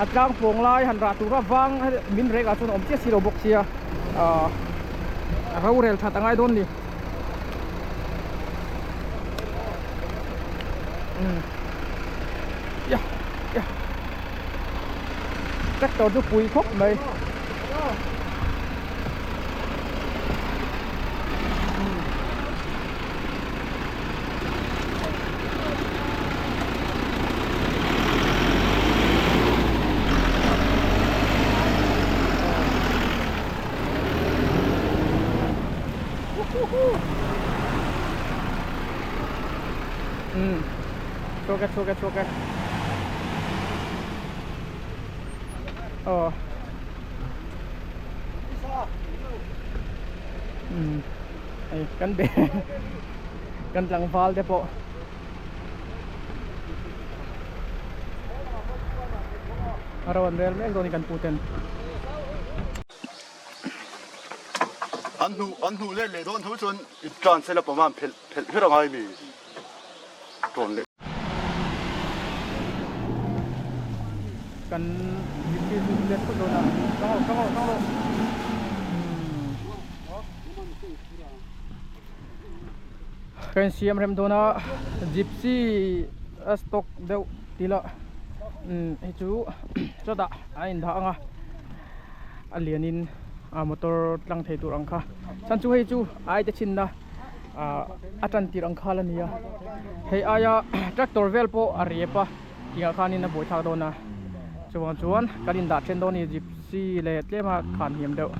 a tlang pawng lai han rah tura vang min rek ah chuan a awm chiah si lo bawk sia ahh a rorel that a ngai dawn ni. Umm ya ya tractor chu pui khawp mai. Chhuak e chhuak e chhuak e aw umm hei kan be kan tlangval te pawh. A ro an rel mek dawn a ni kan pu ten. An hnuh an hnuh let leh dawn tho chuan i tan sela pawm a an phelh phelh kher a ngai mi tawn leh. Kan gypsy chu let phawt dawn a tang rawh tang rawh tang rawh ka insiam rem dawn a gypsy a stock deuh tila hei chu chawtah a indah ang a. a lianin a motor tlang thei tur ang kha chhan chu hei chu ai te chhinna ah a tan tirh ang khal a ni a hei aia tractor vel pawh a rep a tihah khanin a buaithlak dawn a chuvang chuan kan indah then dawn a ni gypsy leh tlema khan hniam deuh.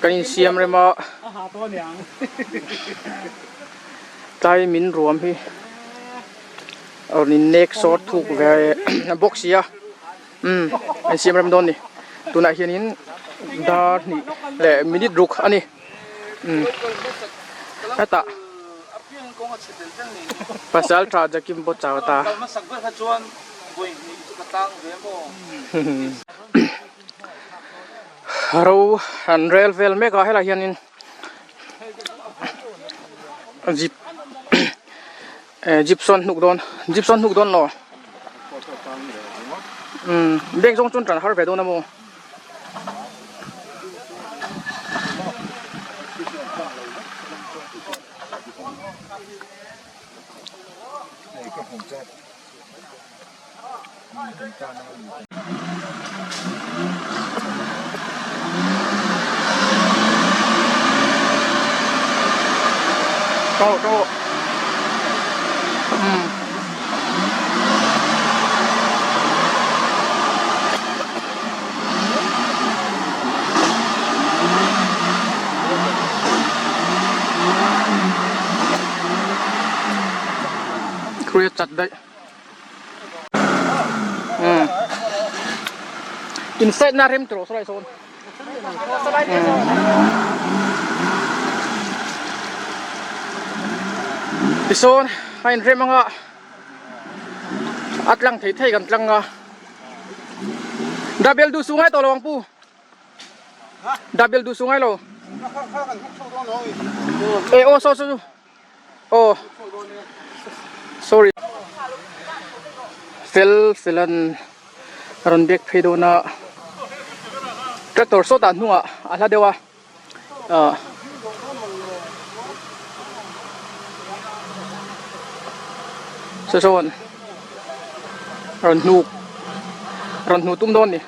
Kan insiam rem a. Tlai min ruam hi a rawn in nek sawt thuk ve bawk si a umm an siam rem dawn a ni tunah hianin dar hnih leh minute ruk a ni umm hetah pasal tha Jakim pawh chau ta. Ro an rel vel mek a helaiah hianin jeep eh jeep sawn hnuk dawn jeep sawn hnuk dawn lo umm bag zawng chuan tan har ve dawn a maw. Tawh tawh umm Khuai chat daih. Inside na rem tro saw lai sawn. Tisawn a inrem anga a tlang thei thei kan tlang a. Double du su ngai tawh lo ang pu. Double du su ngai lo. E aw saw saw. Aw sorry fel felan a rawn bek phei dawn a tractor sawtah hnungah a hla deuh a ah saw sawn a rawn hnuk a rawn hnuh tum dawn a ni.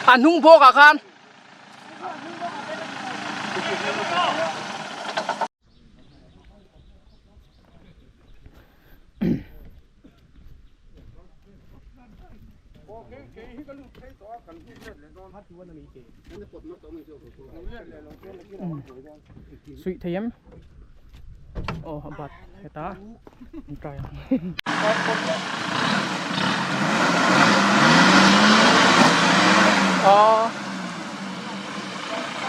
A hnung bawk ah khan. Suih thei em? Aw a bat heta an try ang. Aw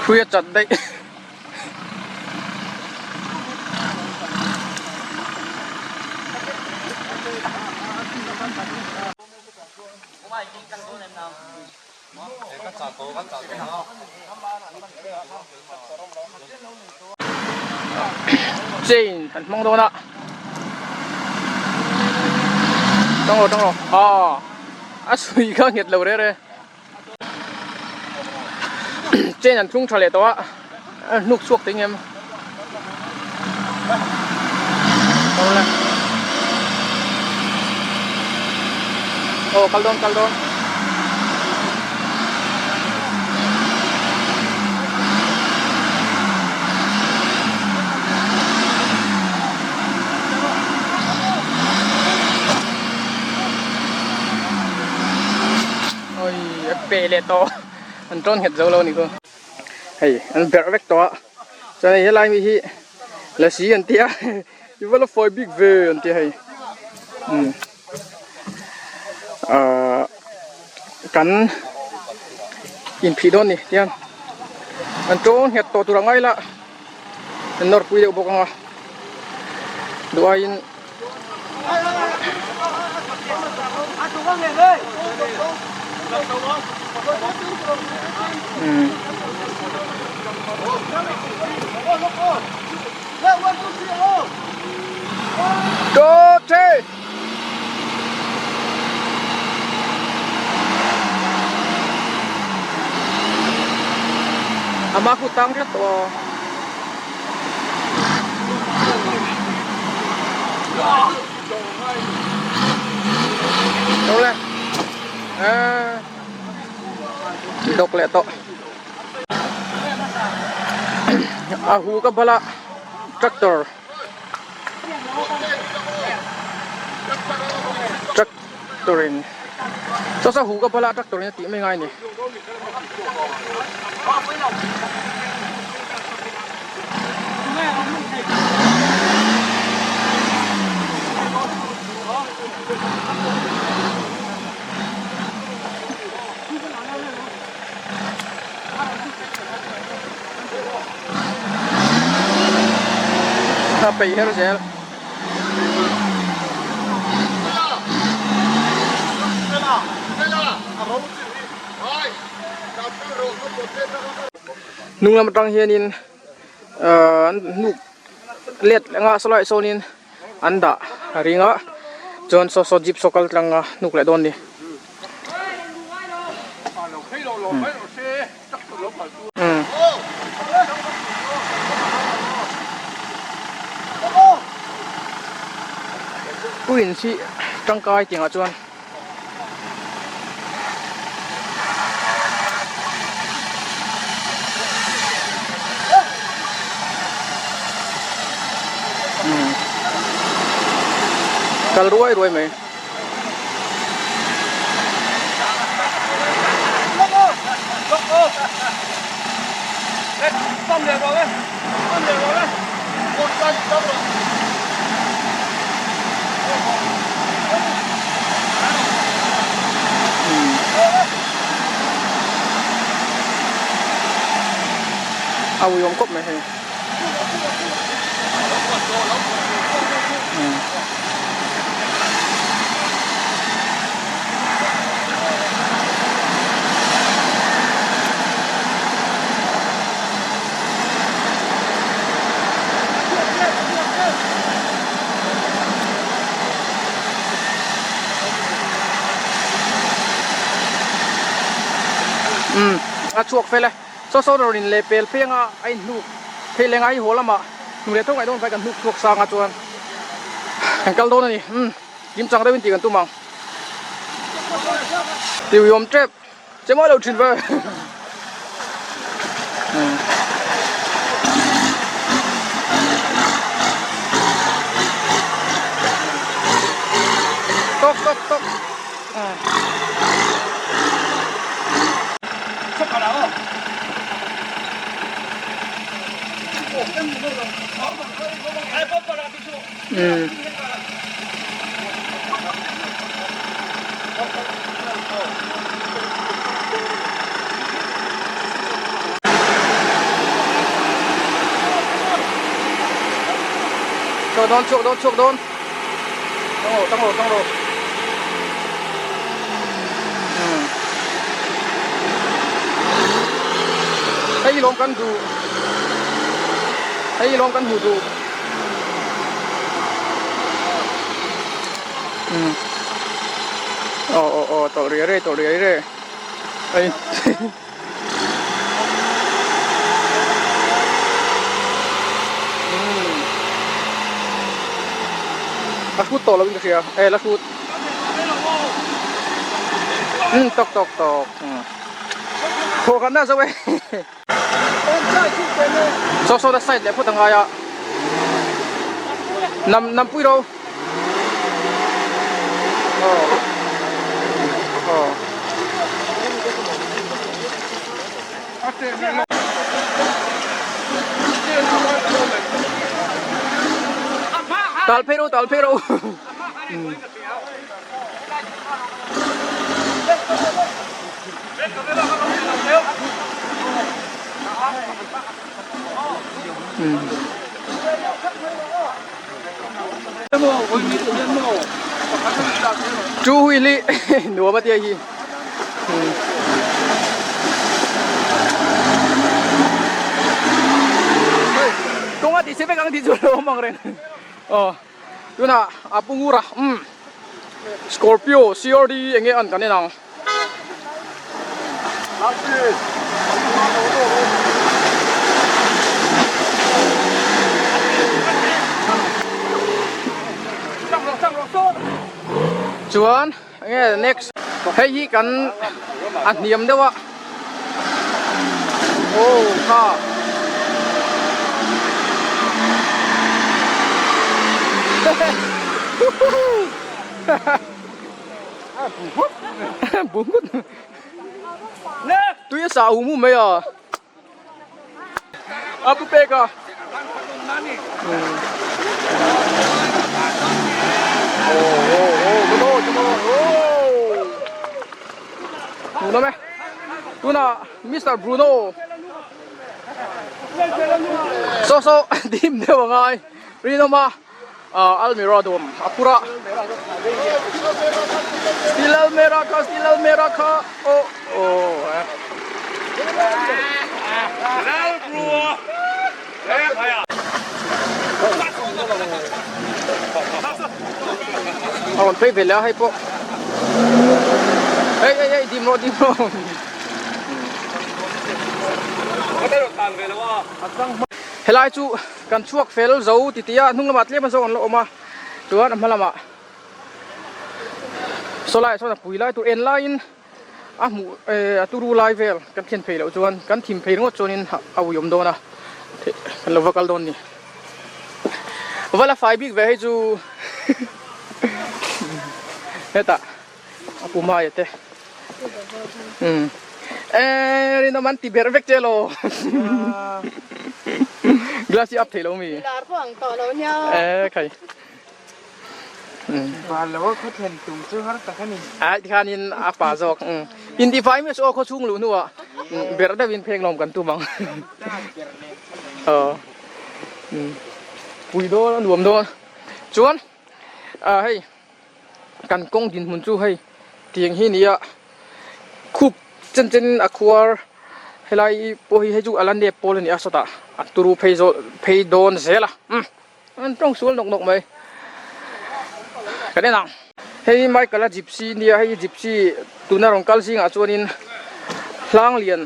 hrui a chat daih. Chain an hmang dawn a tang rawh tang rawh aw a suih kha nghet lo reh reh. Chain an thlung tha leh tawh a a hnuk chhuak thei ngem aw kal dawn kal dawn. peh leh tawh an tawn nghet zo lo a ni khu hei an berh vek tawh a chuan hei helai mi hi lasi an tia i va la fawi bik ve an tia hei umm ahh kan inphih dawn a ni tiang an tawn nghet tawh tur a ngai la an nawr pui deuh bawk ang a duh aiin. Ama khu tang tlat tawh a. Đâu lên à đọc lẹ tọ a hu ka bala tractor tractor in saw saw hu ka bala tractor in a tih mai ngai a ni. A peih her zel. Hnung lam atang hianin ahh an hnuk let anga sawlaiah sawnin an dah a ring a chuan saw saw jeep saw kal tlang a hnuk leh dawn a ni. Puin hi tangkai tiangah chuan. Kal ruai ruai mai. A uiawm khawp mai hei. Umm a chhuak fel e saw saw rawr in leh pel phei anga a inhnuk phei leh ngai haw lamah hnu leh tawk ngaih dawn vai kan hnuk chhuak sang a chuan kan kal dawn a ni umm kimchang deuhin tih kan tum ang tiuiawm tep. Che mawi lo thin ve. Tok tok tok. Ừ. Chhuak dawn chhuak dawn chhuak dawn tang rawh tang rawh tang rawh umm hei lawm kan duh hei lawm kan hmuh duh. Umm aw aw aw tawlh riai riai tawlh riai riai ei umm a hrut tawh lo in ka hria e la hrut umm tawk tawk tawk umm thawh khat na zo e. Saw saw la side leh phawt a ngai a nam nam pui ro aw aw. Tal phei rawh tal phei rawh. Two wheel hi nuam a tia hi. Kawng a tih che vek ang tih chu a lo awm ang reng. Aw tunah a pu ngur a umm Scorpio CRD eng nge an kan en ang. Chuan enge next hei hi kan a hniam deuh a aw kha bu nghut tui a sah hum hum mai a a pu pek a Hmuhnawm e tunah Mister Bruno saw saw dim deuh a ngai rinawm a Almira dawm a phur a steel almira kha steel almira kha aw aw a rawn phei ve leh a hei pawh hei hei hei dim rawh dim rawh helai chu Kan chhuak fel zo ti tih a hnung lamah tlem a zawk an la awm a chuan a hma lamah saw laiah chuan a pui lai tur en laiin a hmuh eh a turu lai vel kan thlen phei loh chuan kan thim phei ringawt chuanin a ui awm dawn a kan lo va kal dawn a ni va la fai bik ve hei chu hetah a pu maia te umm eee rinawm an ti ber vek che elaw glass hi up thei lo mi eee khai ai tikhanin a pa zawk umm intifai mi chu aw khawchhung luh hnuah ber deuhin pheng lawm kan tum ang aw umm pui dawn a nuam dawn chuan ah hei. Kan kawng dinhmun chu hei tiang hi nia khup chen chen in a khuar helai pawh hi hei chu a la nep pawl a ni a sawtah a turu phei zawh phei dawn zel a umm an tawng sual nawk nawk mai kan en ang hei Michael a gypsy nia hei gypsy tuna rawn kal zingah chuanin hlang lian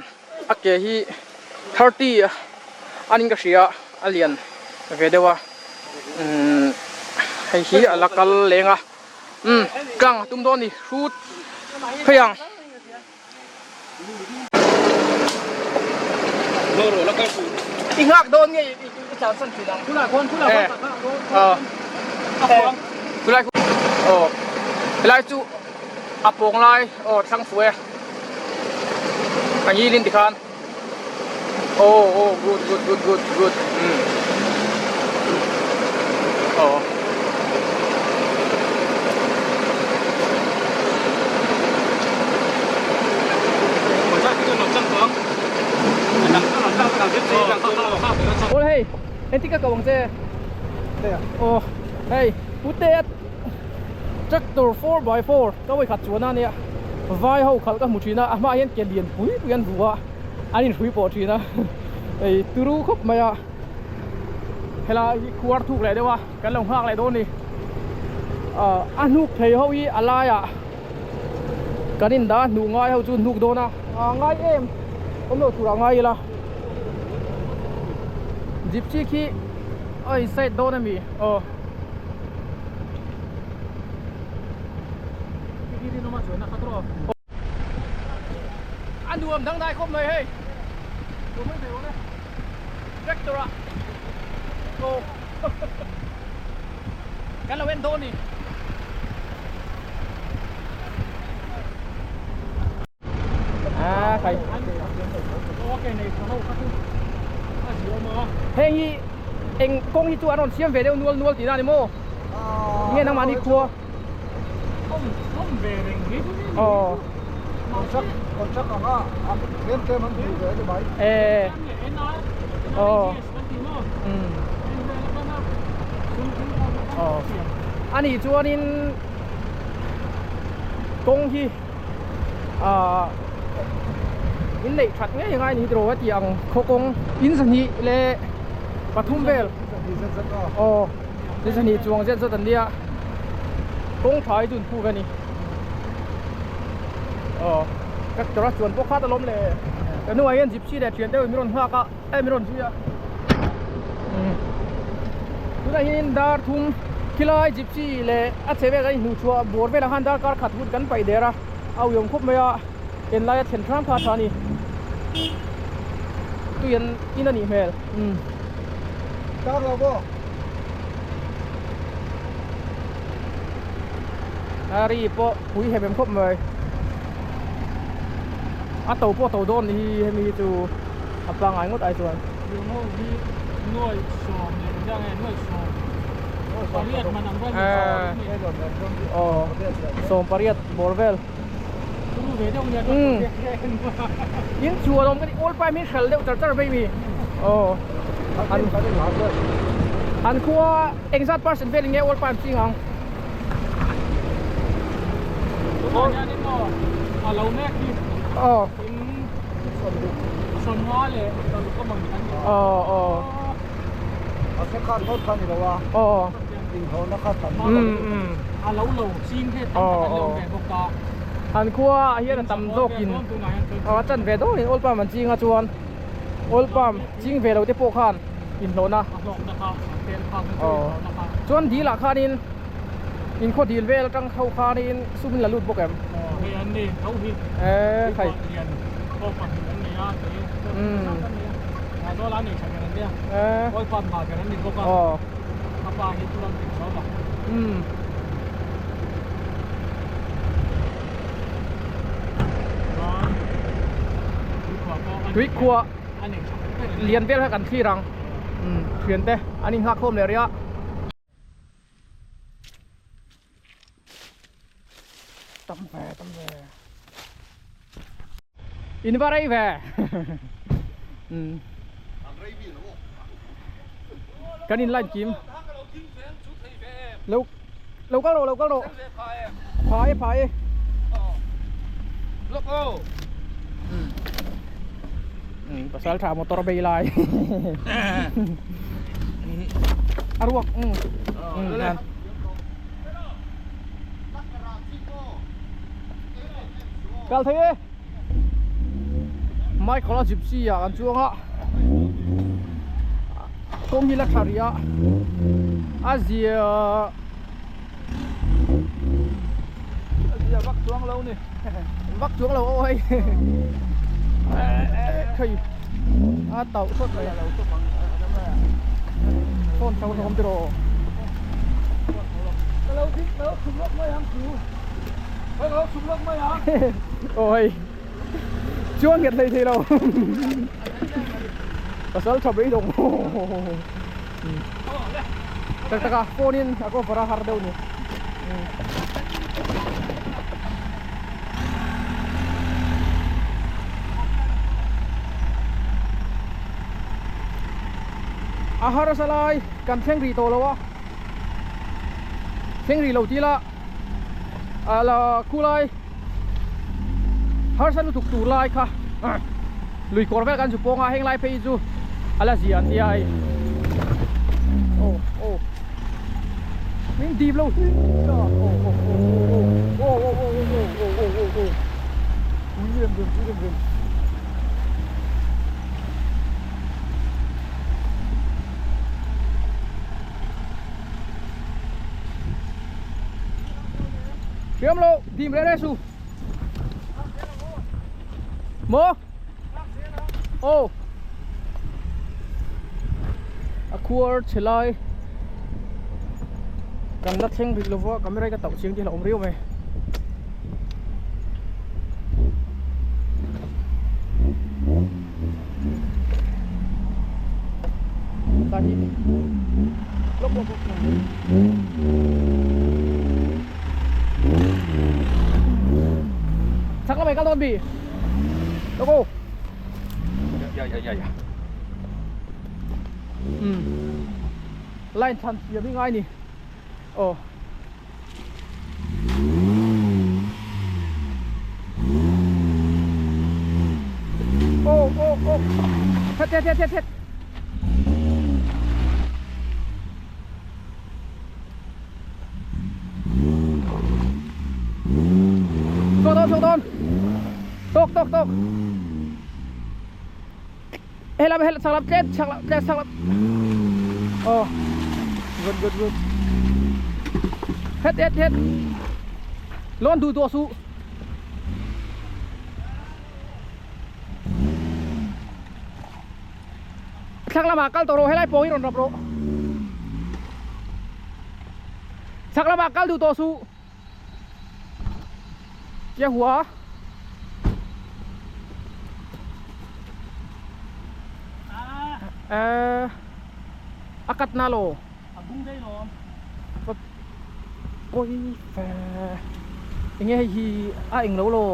a ke hi 30 a niin ka hria a lian ve deuh a. Umm hei hi a la kal leng a umm tlang a tum dawn a ni hrut phei ang. I nghak dawn nge i tlan san thin ang eh aw helai chu a pawng lai aw thlang fu e a ngilin tikhan. Oh oh good good good good good um oh Ôi hey, em thích các cậu bằng xe. Oh, hey, pute tractor 4x4 ka vawi khat chuan a nia vai ho khalh ka hmu thin a a hmaah hian ke lian pui pui an vu a an inhrui pawh thin a hei turu khawp mai a helai hi khuar thuk leh deuh a kan lo nghak leh dawn a ni ah a hnuk thei ho hi a laiah kan in dah a hnuh ngai ho chu hnuk dawn a ah ngai em awm lo turah ngai ila gypsy khi a inside dawn a mi aw. A nuam dang dai khawp mai hei tractor ah aw kan lo en dawn ni. A khai. Eng kawng hi chu an rawn siam ve deuh nual nual tihna a ni maw? Nge nangmahni khua? Awm awm ve reng hi chu ni. Aw. Contract contract anga a tlem tlem an duh ve a ni mai. Eh. Aw. Aw. Ani chuanin kawng hi ah in neih that ngei ngai a ni hi tiraw heti ang khaw kawng in zahnih leh pathum vel aw in zahnih chuang zet zawt an nia kawng tha hi chu an phuk a ni aw tractor a chuan pawh khat alawm le ka hnungah hian gypsy leh thian deuh in min rawn nghak a eh min rawn zui a tunah hian dar thum khilai gypsy leh a chhe vel kan inhmuh chhuah bawr velah khan darkar khat hun kan paih der a a uiawm khawp mai a en laia thlen hram kha a tha a ni tui an in a nih hmel umm tar lo maw a ri pawh pui hem em khawp mai a to pawh a to dawn ni hi hemi hi chu a pangngai ngawt ai chuan Yung ho hi nuai sawm leh engzah nge nuai sawm pariat man ang vel aw sawm pariat bawr vel in chuan awm ka ti all prime hi hral deuh char char mai mi aw an an khua engzat percent vel in nge all prime ching ang aw aw aw aw an khua ah hian a tam zawkin a chanve dawrin oil palm an ching a chuan oil palm ching ve lo te pawh khan inhlawhna chuan dil ah khanin inkhaw dil vel atang ho khanin sum in la lut bawk em e khai e Umm. Tui khuah lian vel kha kan thlir ang. Umm thian te an inghak khawm leh rih a. Tam ve tam ve. In va rei ve. Umm. Kan in line kim. Lo lo kal rawh lo kal rawh. Pha e pha e. Umm pasal tha motor bei lai. A ruak umm. Umm. Kal thei e Michael a gypsy ah kan chuang a kawng hi la tha rih a a zia a zia vak chuang lo ni vak chuang lo aw hei thei a tauh sawt mai phone tho hlawm tiraw. Ôi Chuang nghẹt thei thei lo Pasal tha bei dawng Tak tak a phone in a cover a har deuh ni A harsa lai kan thleng rih tawh lo a thleng rih lo tila a la khulai harsa lutuk tur lai kha lui kawr vel kan zu pawng a heng lai phei chu a la zia an nia hei aw aw min dip lo hi aw aw aw aw aw aw aw aw aw aw Thiam lo, dim reh reh su. Maw? Aw. A khuar chhe lai kan la thleng rih lova camera hi ka tauh chiang tih a hlauhawm riau mai. Ta hi. Lock lock lock. Chak lamah i kal dawn mi? Lock aw. Ya ya ya ya. Umm. Line chhan siam hi ngai ni. Aw. Ô ô ô. Het het het het het. Chhuak dawn chhuak dawn. Tawk tawk tawk. Helam helam chak lam tlem chak lam tlem chak lam. Oh. Good good good. Het het het. Lawn duh duah suh. Thlang lamah kal tawh rawh helai pawh hi rawn rap rawh. Chhak lamah kal duh tawh suh. Kia hua. Eh a kat na lo. A bung daih lawm. Pawi fe. Enge hei hi a eng lo law.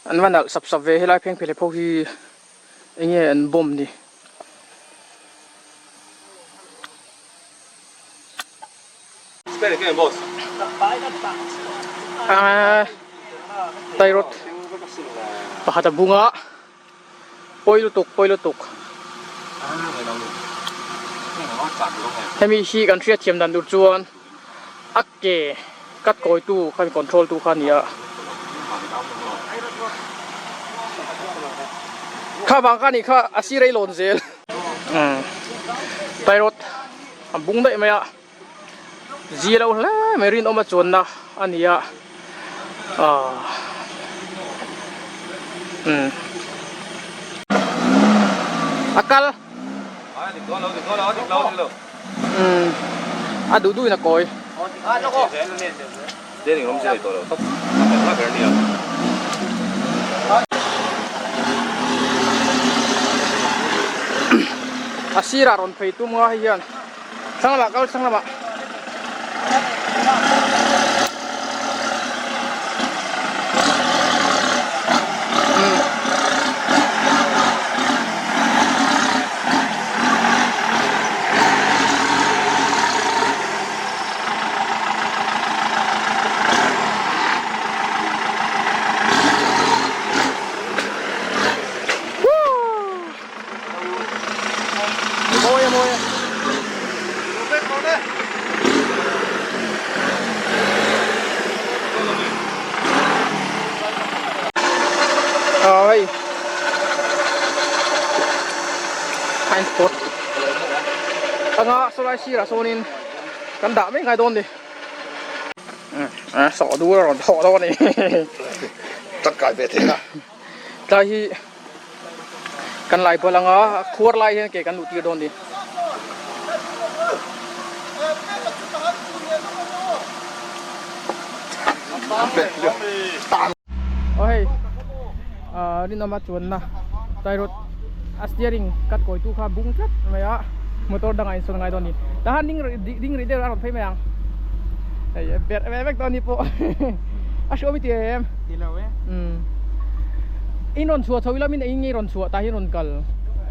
An va nalh sap sap ve helai pheng phelep ho hi enge an bomb ni. Tairawt pakhat a bung a. Pawi lutuk pawi lutuk. Hemi hi kan hriatthiam dan tur chuan a ke cut kawitu kha control tu kha a ni a. Kha vang kha nih kha a sirei lawn zel. Tairawt a bung daih mai a. Zi lo hle mai rinawma chuanna a ni a ahh umm a kal umm a duh duhin a kawi. A sirah rawn phei tum nga hei hian. Thlang lamah kal thlang lamah. Mawi a mawi a. Ờ hei a in pawt anga sawlai sirah sawnin kan dah mai ngai dawn ni sawh dur a rawn thawh dawn a ni tangkai ve thei a. Tlai hi kan lai bal anga khuar lai hian ke kan luh tir dawn ni. Aw hei rinawma chuanna tairawt a steering cut kawitu kha bung tlat mai a motor dangah insawn ngai dawn ni. Tahan ding ding rih deuh a rawn phei mai ang. Hei berh ve vek tawh a ni pawh a hriawm i ti em? Ti lo e. Umm in rawn chhuah chho ila min eng nge rawn chhuah tah hian rawn kal?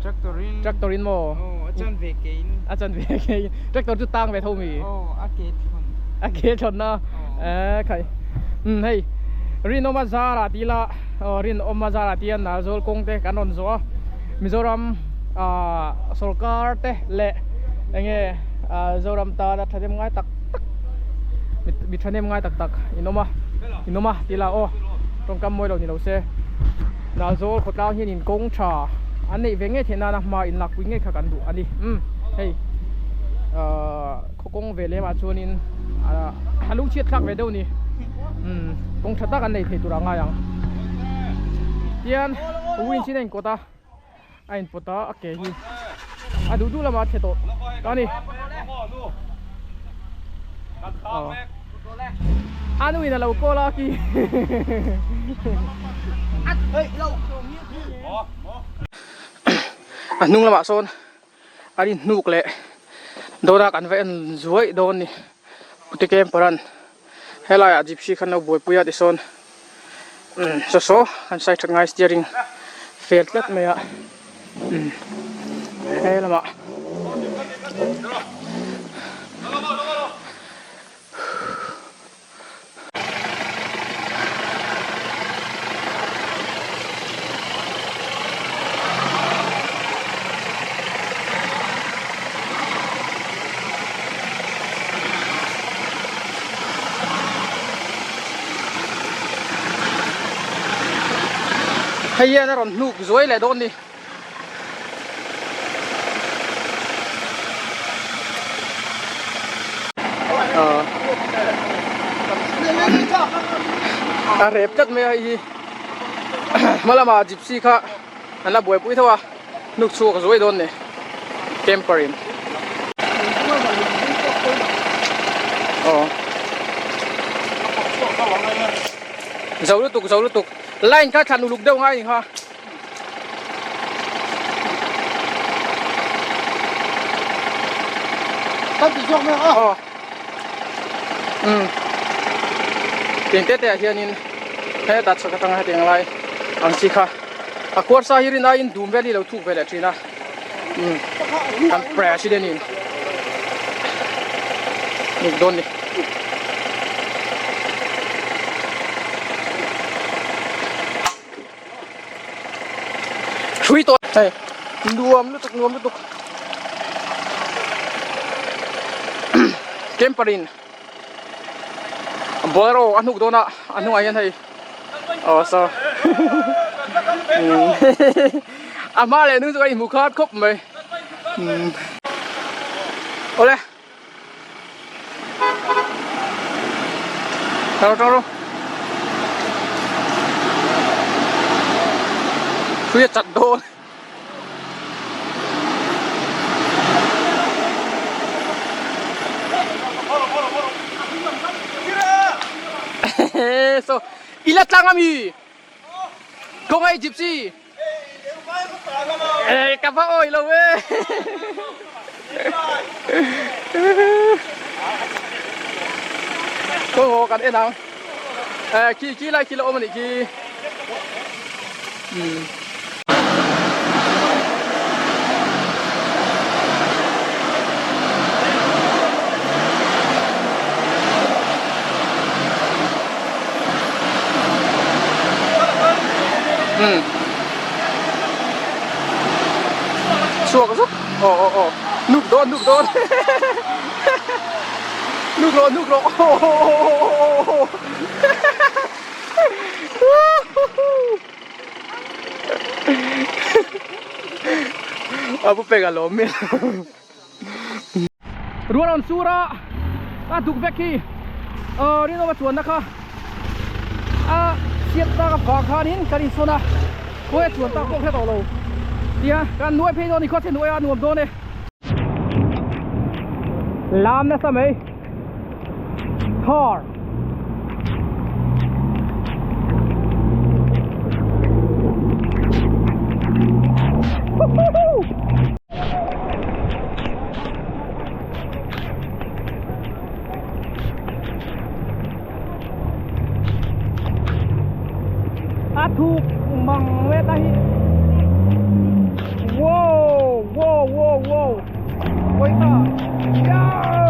Tractor in. Tractor in maw? Aw a chan ve ke in. A chan ve ke in. Tractor chu tang ve tho mi? Aw a ke thlawn. A ke thlawn a. Aw. Khai. Umm hei Rinawma zar ah ti ila aw Rinawma zar ah ti a Nalzawl kawng te kan rawn zawh a Mizoram ah sorkar te leh eng nge ah Zoram tana thahnem ngai tak tak mi thahnem ngai tak tak in awm a in awm a ti la aw tawngkam mawi lo ni lo se Nalzawl khawtlang hian in kawng tha an neih ve ngei theih nana hma in lakpui ngei kha kan duh a ni umm hei ahh khaw kawng ve lem ah chuanin ah a lungchhiat thlak ve deuh a ni umm kawng tha tak an nei thei tur ah ngai ang tian winch in a inkawt a. a inpawt a a ke hi a duh duh lamah a che tawh ta a ni a nu in a lo call a khi. A hnung lamah sawn an inhnuk leh dawn a kan va en zuaih dawn ni pute camper an helaiah gypsy khan lo buaipui a tisawn umm saw saw an sai that ngai steering fel tlat mai a umm he lamah. Hei hian a rawn hnuk zuai leh dawn ni. A rep tlat mai a hei hi hma lama gypsy kha an la buaipui tho a hnuk chhuak zuai dawn ni camper in aw zo lutuk zo lutuk line kha thlan uluk deuh ngai ni kha. Aw umm tiang te te ah hianin hetah chhak atanga hetiang lai ang chi kha a khuar sa hi rin aiin dum vel hi a lo thuk ve leh thin a umm kan president in nik dawn ni. Hrui tawh hei nuam lutuk nuam lutuk camper in bolero a hnuk dawn a a hnungah hian hei aw saw a hma leh hnung chu ka inhmu khat khawp mai awle. Taro taro. Hrui a chat dawn. So ila tlang ami. Khawngaih gypsy. Ê ka va awi lo e. Khaw haw kan en ang. Ê khi khi lai khi la awm anih khi. Umm. Chhuak zuk aw aw aw nuk dawn nuk dawn nuk rawh nuk rawh aw aw aw aw aw a pu pek a lawm mi Rual rawn sur a a duk vek hi aw rinawma chuanna kha a chhiat tak avang khanin kan insawn a khawi a chuan tak pawh hre tawh lo tia kan nuai phei dawn ni khawchhe hnuai a nuam dawn e. Lam nasa mai car. A thuk mang ve ta hi wow wow wow wow ôi ta yeah.